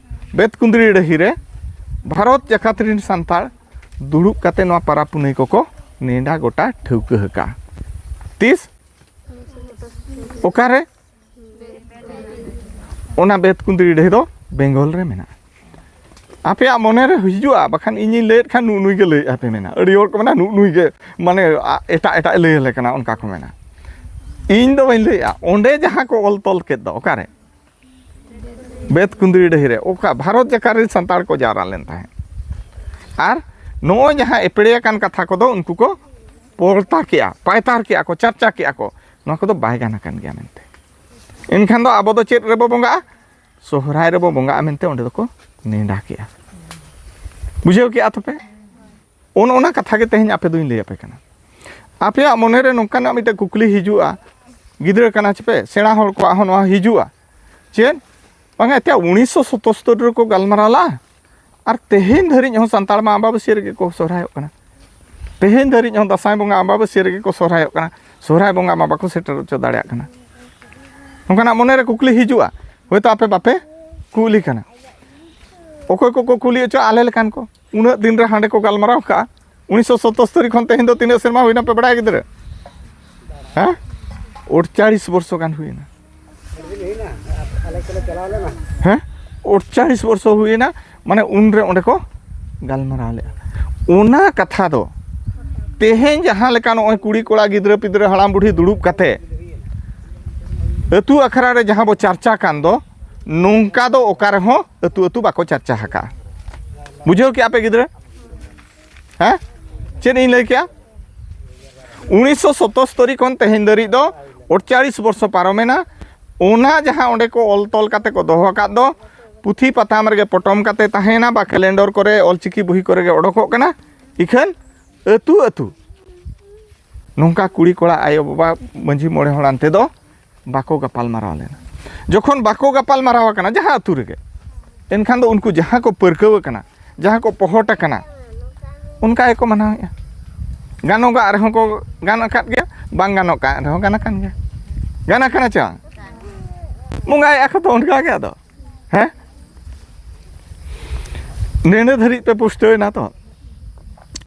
ᱵᱮᱛᱠᱩᱸᱫᱽᱨᱤ ᱰᱟᱹᱦᱤ ᱨᱮ ᱵᱷᱟᱨᱚᱛ ᱡᱟᱠᱟᱛ ᱨᱤᱱ ᱥᱟᱱᱛᱟᱲ ᱫᱩᱲᱩᱵ ᱠᱟᱛᱮ ᱱᱚᱣᱟ ᱯᱟᱨᱟᱵᱽ ᱯᱩᱱᱟᱹᱭ ᱠᱚᱠᱚ ᱱᱮᱰᱟ ᱜᱚᱴᱟ ᱴᱷᱟᱹᱣᱠᱟᱹ ᱟᱠᱟᱫᱼᱟ᱾ ᱛᱤᱥ? ᱚᱠᱟᱨᱮ? ᱚᱱᱟ ᱵᱮᱛᱠᱩᱸᱫᱽᱨᱤ ᱰᱟᱹᱦᱤ ᱫᱚ ᱵᱮᱝᱜᱚᱞ ᱨᱮ ᱢᱮᱱᱟᱜᱼᱟ᱾ ᱟᱯᱮᱭᱟᱜ ᱢᱚᱱᱮ ᱨᱮ ᱦᱤᱡᱩᱜᱼᱟ, ᱵᱟᱠᱷᱟᱱ ᱤᱧᱤᱧ ᱞᱟᱹᱭᱮᱫ ᱠᱷᱟᱱ ᱱᱩᱜ ᱱᱩᱭ ᱜᱮ ᱞᱟᱹᱭᱮᱫᱼᱟ ᱯᱮ ᱢᱮᱱᱟ᱾ ᱟᱹᱰᱤ ᱦᱚᱲ ᱠᱚ ᱢᱮᱱᱟ ᱱᱩᱜ ᱱᱩᱭ ᱜᱮ, ᱢᱟᱱᱮ, ᱟ-, ᱮᱴᱟᱜ ᱮᱴᱟᱜ ᱮ ᱞᱟᱹᱭ ᱟᱞᱮ ᱠᱟᱱᱟ, ᱚᱱᱠᱟ ᱠᱚ ᱢᱮᱱᱟ᱾ ᱤᱧ ᱫᱚ ᱵᱟᱹᱧ ᱞᱟᱹᱭᱮᱫᱼᱟ, ᱚᱸᱰᱮ ᱡᱟᱦᱟᱸ ᱠᱚ ᱚᱞ ᱛᱚᱞ ᱠᱮᱫ ᱫᱚ, ᱚᱠᱟᱨᱮ? ᱵᱮᱛᱠᱩᱸᱫᱽᱨᱤ ᱰᱟᱹᱦᱤ ᱨᱮ, ᱚᱠᱟ ᱵᱷᱟᱨᱚᱛ ᱡᱟᱠᱟᱛ ᱨᱮᱱ ᱥᱟᱱᱛᱟᱲ ᱠᱚ ᱡᱟᱣᱨᱟ ᱞᱮᱱ ᱛᱟᱦᱮᱸᱫ᱾ ᱟᱨ ᱱᱚᱜᱼᱚᱭ ᱡᱟᱦᱟᱸ ᱮᱯᱲᱮ ᱟᱠᱟᱱ ᱠᱟᱛᱷᱟ ᱠᱚᱫᱚ ᱩᱱᱠᱩ ᱠᱚ ᱯᱚᱲᱛᱟ ᱠᱮᱜᱼᱟ, ᱯᱟᱭᱛᱟᱨ ᱠᱮᱜᱼᱟ ᱠᱚ, ᱪᱟᱨᱪᱟ ᱠᱮᱜᱼᱟ ᱠᱚ, ᱱᱚᱣᱟ ᱠᱚᱫᱚ ᱵᱟᱭ ᱜᱟᱱ ᱟᱠᱟᱱ ᱜᱮᱭᱟ ᱢᱮᱱᱛᱮ᱾ ᱮᱱᱠᱷᱟᱱ ᱫᱚ ᱟᱵᱚ ᱫᱚ ᱪᱮᱫ ᱨᱮᱵᱚ ᱵᱚᱸᱜᱟᱜᱼᱟ? ᱥᱚᱦᱨᱟᱭ ᱨᱮᱵᱚ ᱵᱚᱸᱜᱟᱜᱼᱟ ᱢᱮᱱᱛᱮ ᱚᱸᱰᱮ ᱫᱚᱠᱚ ᱱᱮᱰᱟ ᱠᱮᱜᱼᱟ᱾ ᱵᱩᱡᱷᱟᱹᱣ ᱠᱮᱜᱼᱟ ᱛᱚᱯᱮ? ᱚᱱ ᱚᱱᱟ ᱠᱟᱛᱷᱟ ᱜᱮ ᱛᱮᱦᱮᱧ ᱟᱯᱮ ᱫᱚᱧ ᱞᱟᱹᱭ ᱟᱯᱮ ᱠᱟᱱᱟ᱾ ᱟᱯᱮᱭᱟᱜ ᱢᱚᱱᱮ ᱨᱮ ᱱᱚᱝᱠᱟᱱᱟᱜ ᱢᱤᱫᱴᱮᱱ ᱠᱩᱠᱞᱤ ᱦᱤᱡᱩᱜᱼᱟ, ᱜᱤᱫᱽᱨᱟᱹ ᱠᱟᱱᱟ ᱪᱮᱯᱮ, ᱥᱮᱬᱟ ᱦᱚᱲ ᱠᱚᱣᱟᱜ ᱦᱚᱸ ᱱᱚᱣᱟ ᱦᱤᱡᱩᱜᱼᱟ, ᱪᱮᱫ? ᱵᱟᱝᱟ, ᱮᱛᱮ ᱩᱱᱤᱥᱥᱚ ᱥᱚᱛᱚᱥᱛᱚᱨ ᱨᱮᱠᱚ ᱜᱟᱞᱢᱟᱨᱟᱣ ᱞᱟᱜᱼᱟ, ᱟᱨ ᱛᱮᱦᱮᱧ ᱫᱷᱟᱹᱨᱤᱡ ᱦᱚᱸ ᱥᱟᱱᱛᱟᱲ ᱢᱟ ᱟᱢᱵᱟᱵᱟᱹᱥᱭᱟᱹ ᱨᱮᱜᱮ ᱠᱚ ᱥᱚᱦᱨᱟᱭᱚᱜ ᱠᱟᱱᱟ᱾ ᱛᱮᱦᱮᱧ ᱫᱷᱟᱹᱨᱤᱡ ᱦᱚᱸ ᱫᱟᱸᱥᱟᱭ ᱵᱚᱸᱜᱟ ᱟᱢᱵᱟᱵᱟᱹᱥᱭᱟᱹ ᱨᱮᱜᱮ ᱠᱚ ᱥᱚᱦᱨᱟᱭᱚᱜ ᱠᱟᱱᱟ᱾ ᱥᱚᱦᱨᱟᱭ ᱵᱚᱸᱜᱟ ᱢᱟ ᱵᱟᱠᱚ ᱥᱮᱴᱮᱨ ᱦᱚᱪᱚ ᱫᱟᱲᱮᱭᱟᱜ ᱠᱟᱱᱟ᱾ ᱱᱚᱝᱠᱟᱱᱟᱜ ᱢᱚᱱᱮᱨᱮ ᱠᱩᱠᱞᱤ ᱦᱤᱡᱩᱜᱼᱟ, ᱦᱳᱭᱛᱳ ᱟᱯᱮ ᱵᱟᱯᱮ ᱠᱩᱞᱤ ᱠᱟᱱᱟ᱾ ᱚᱠᱚᱭ ᱠᱚᱠᱚ ᱠᱩᱞᱤ ᱦᱚᱪᱚ? ᱟᱞᱮ ᱞᱮᱠᱟᱱ ᱠᱚ᱾ ᱩᱱᱟᱹᱜ ᱫᱤᱱ ᱨᱮ ᱦᱟᱸᱰᱮ ᱠᱚ ᱜᱟᱞᱢᱟᱨᱟᱣ ᱠᱟᱜᱼᱟ, ᱩᱱᱤᱥᱥᱚ ᱥᱚᱛᱚᱥᱛᱚᱨᱤ ᱠᱷᱚᱱ ᱛᱮᱦᱮᱧ ᱫᱚ ᱛᱤᱱᱟᱹᱜ ᱥᱮᱨᱢᱟ ᱦᱩᱭᱱᱟ ᱯᱮ ᱵᱟᱲᱟᱭᱟ ᱜᱤᱫᱽᱨᱟᱹ? ᱦᱮᱸ, ᱟᱴᱪᱟᱞᱤᱥ ᱵᱚᱨᱥᱚ ᱜᱟᱱ ᱦᱩᱭᱱᱟ᱾ ᱦᱮᱸ, ᱟᱴᱪᱟᱞᱤᱥ ᱵᱚᱨᱥᱚ ᱦᱩᱭᱱᱟ, ᱢᱟᱱᱮ ᱩᱱᱨᱮ ᱚᱸᱰᱮ ᱠᱚ ᱜᱟᱞᱢᱟᱨᱟᱣ ᱞᱮᱜᱼᱟ᱾ ᱚᱱᱟ ᱠᱟᱛᱷᱟ ᱫᱚ ᱛᱮᱦᱮᱧ ᱡᱟᱦᱟᱸ ᱞᱮᱠᱟ ᱱᱚᱜᱼᱚᱭ ᱠᱩᱲᱤ ᱠᱚᱲᱟ, ᱜᱤᱫᱽᱨᱟᱹ ᱯᱤᱫᱽᱨᱟᱹ, ᱦᱟᱲᱟᱢ ᱵᱩᱰᱷᱤ ᱫᱩᱲᱩᱵ ᱠᱟᱛᱮ ᱟᱹᱛᱩ ᱟᱠᱷᱲᱟ ᱨᱮ ᱡᱟᱦᱟᱸ ᱵᱚ ᱪᱟᱨᱪᱟ ᱠᱟᱱ ᱫᱚ, ᱱᱚᱝᱠᱟ ᱫᱚ ᱚᱠᱟ ᱨᱮᱦᱚᱸ ᱟᱹᱛᱩ ᱟᱹᱛᱩ ᱵᱟᱠᱚ ᱪᱟᱨᱪᱟ ᱟᱠᱟᱫᱼᱟ᱾ ᱵᱩᱡᱷᱟᱹᱣ ᱠᱮᱜᱼᱟ ᱯᱮ ᱜᱤᱫᱽᱨᱟᱹ? ᱦᱮᱸ, ᱪᱮᱫ ᱤᱧ ᱞᱟᱹᱭ ᱠᱮᱜᱼᱟ? ᱩᱱᱤᱥᱥᱚ ᱥᱚᱛᱚᱥᱛᱚᱨᱤ ᱠᱷᱚᱱ ᱛᱮᱦᱮᱧ ᱫᱷᱟᱹᱨᱤᱡ ᱫᱚ ᱟᱴᱪᱟᱞᱤᱥ ᱵᱚᱨᱥᱚ ᱯᱟᱨᱚᱢᱮᱱᱟ᱾ ᱚᱱᱟ ᱡᱟᱦᱟᱸ ᱚᱸᱰᱮ ᱠᱚ ᱚᱞ ᱛᱚᱞ ᱠᱟᱛᱮ ᱠᱚ ᱫᱚᱦᱚ ᱟᱠᱟᱫ ᱫᱚ, ᱯᱩᱛᱷᱤ ᱯᱟᱛᱟᱢ ᱨᱮᱜᱮ ᱯᱚᱴᱚᱢ ᱠᱟᱛᱮ ᱛᱟᱦᱮᱸᱭᱮᱱᱟ, ᱵᱟ ᱠᱮᱞᱮᱱᱰᱚᱨ ᱠᱚᱨᱮ, ᱚᱞᱪᱤᱠᱤ ᱵᱚᱦᱤ ᱠᱚᱨᱮ ᱜᱮ ᱚᱰᱚᱠᱚᱜ ᱠᱟᱱᱟ᱾ ᱤᱠᱷᱟᱹᱱ ᱟᱹᱛᱩ ᱟᱹᱛᱩ ᱱᱚᱝᱠᱟ ᱠᱩᱲᱤ ᱠᱚᱲᱟ, ᱟᱭᱳ ᱵᱟᱵᱟ, ᱢᱟᱹᱡᱷᱤ ᱢᱚᱬᱮ ᱦᱚᱲ ᱟᱱᱛᱮ ᱫᱚ ᱵᱟᱠᱚ ᱜᱟᱯᱟᱞ ᱢᱟᱨᱟᱣ ᱞᱮᱱᱟ᱾ ᱡᱚᱠᱷᱚᱱ ᱵᱟᱠᱚ ᱜᱟᱯᱟᱞ ᱢᱟᱨᱟᱣ ᱟᱠᱟᱱᱟ ᱡᱟᱦᱟᱸ ᱟᱹᱛᱩ ᱨᱮᱜᱮ, ᱮᱱᱠᱷᱟᱱ ᱫᱚ ᱩᱱᱠᱩ ᱡᱟᱦᱟᱸ ᱠᱚ ᱯᱟᱹᱨᱠᱟᱹᱣ ᱟᱠᱟᱱᱟ, ᱡᱟᱦᱟᱸ ᱠᱚ ᱯᱚᱦᱚᱴ ᱟᱠᱟᱱᱟ, ᱚᱱᱠᱟ ᱜᱮᱠᱚ ᱢᱟᱱᱟᱣᱮᱫᱼᱟ᱾ ᱜᱟᱱᱚᱜᱟᱜ ᱨᱮᱦᱚᱸ ᱠᱚ ᱜᱟᱱ ᱟᱠᱟᱫ ᱜᱮᱭᱟ, ᱵᱟᱝ ᱜᱟᱱᱚᱜ ᱠᱟᱜ ᱨᱮᱦᱚᱸ ᱜᱟᱱ ᱟᱠᱟᱱ ᱜᱮᱭᱟ᱾ ᱜᱟᱱ ᱟᱠᱟᱱᱟ ᱪᱮ ᱵᱟᱝ? ᱵᱚᱸᱜᱟᱭᱮᱫᱼᱟ ᱠᱚ ᱛᱚ ᱚᱱᱠᱟ ᱜᱮ ᱟᱫᱚ᱾ ᱦᱮᱸ? ᱱᱤᱱᱟᱹ ᱫᱷᱟᱹᱨᱤᱡ ᱯᱮ ᱯᱩᱥᱴᱟᱹᱣ ᱮᱱᱟ ᱛᱚ?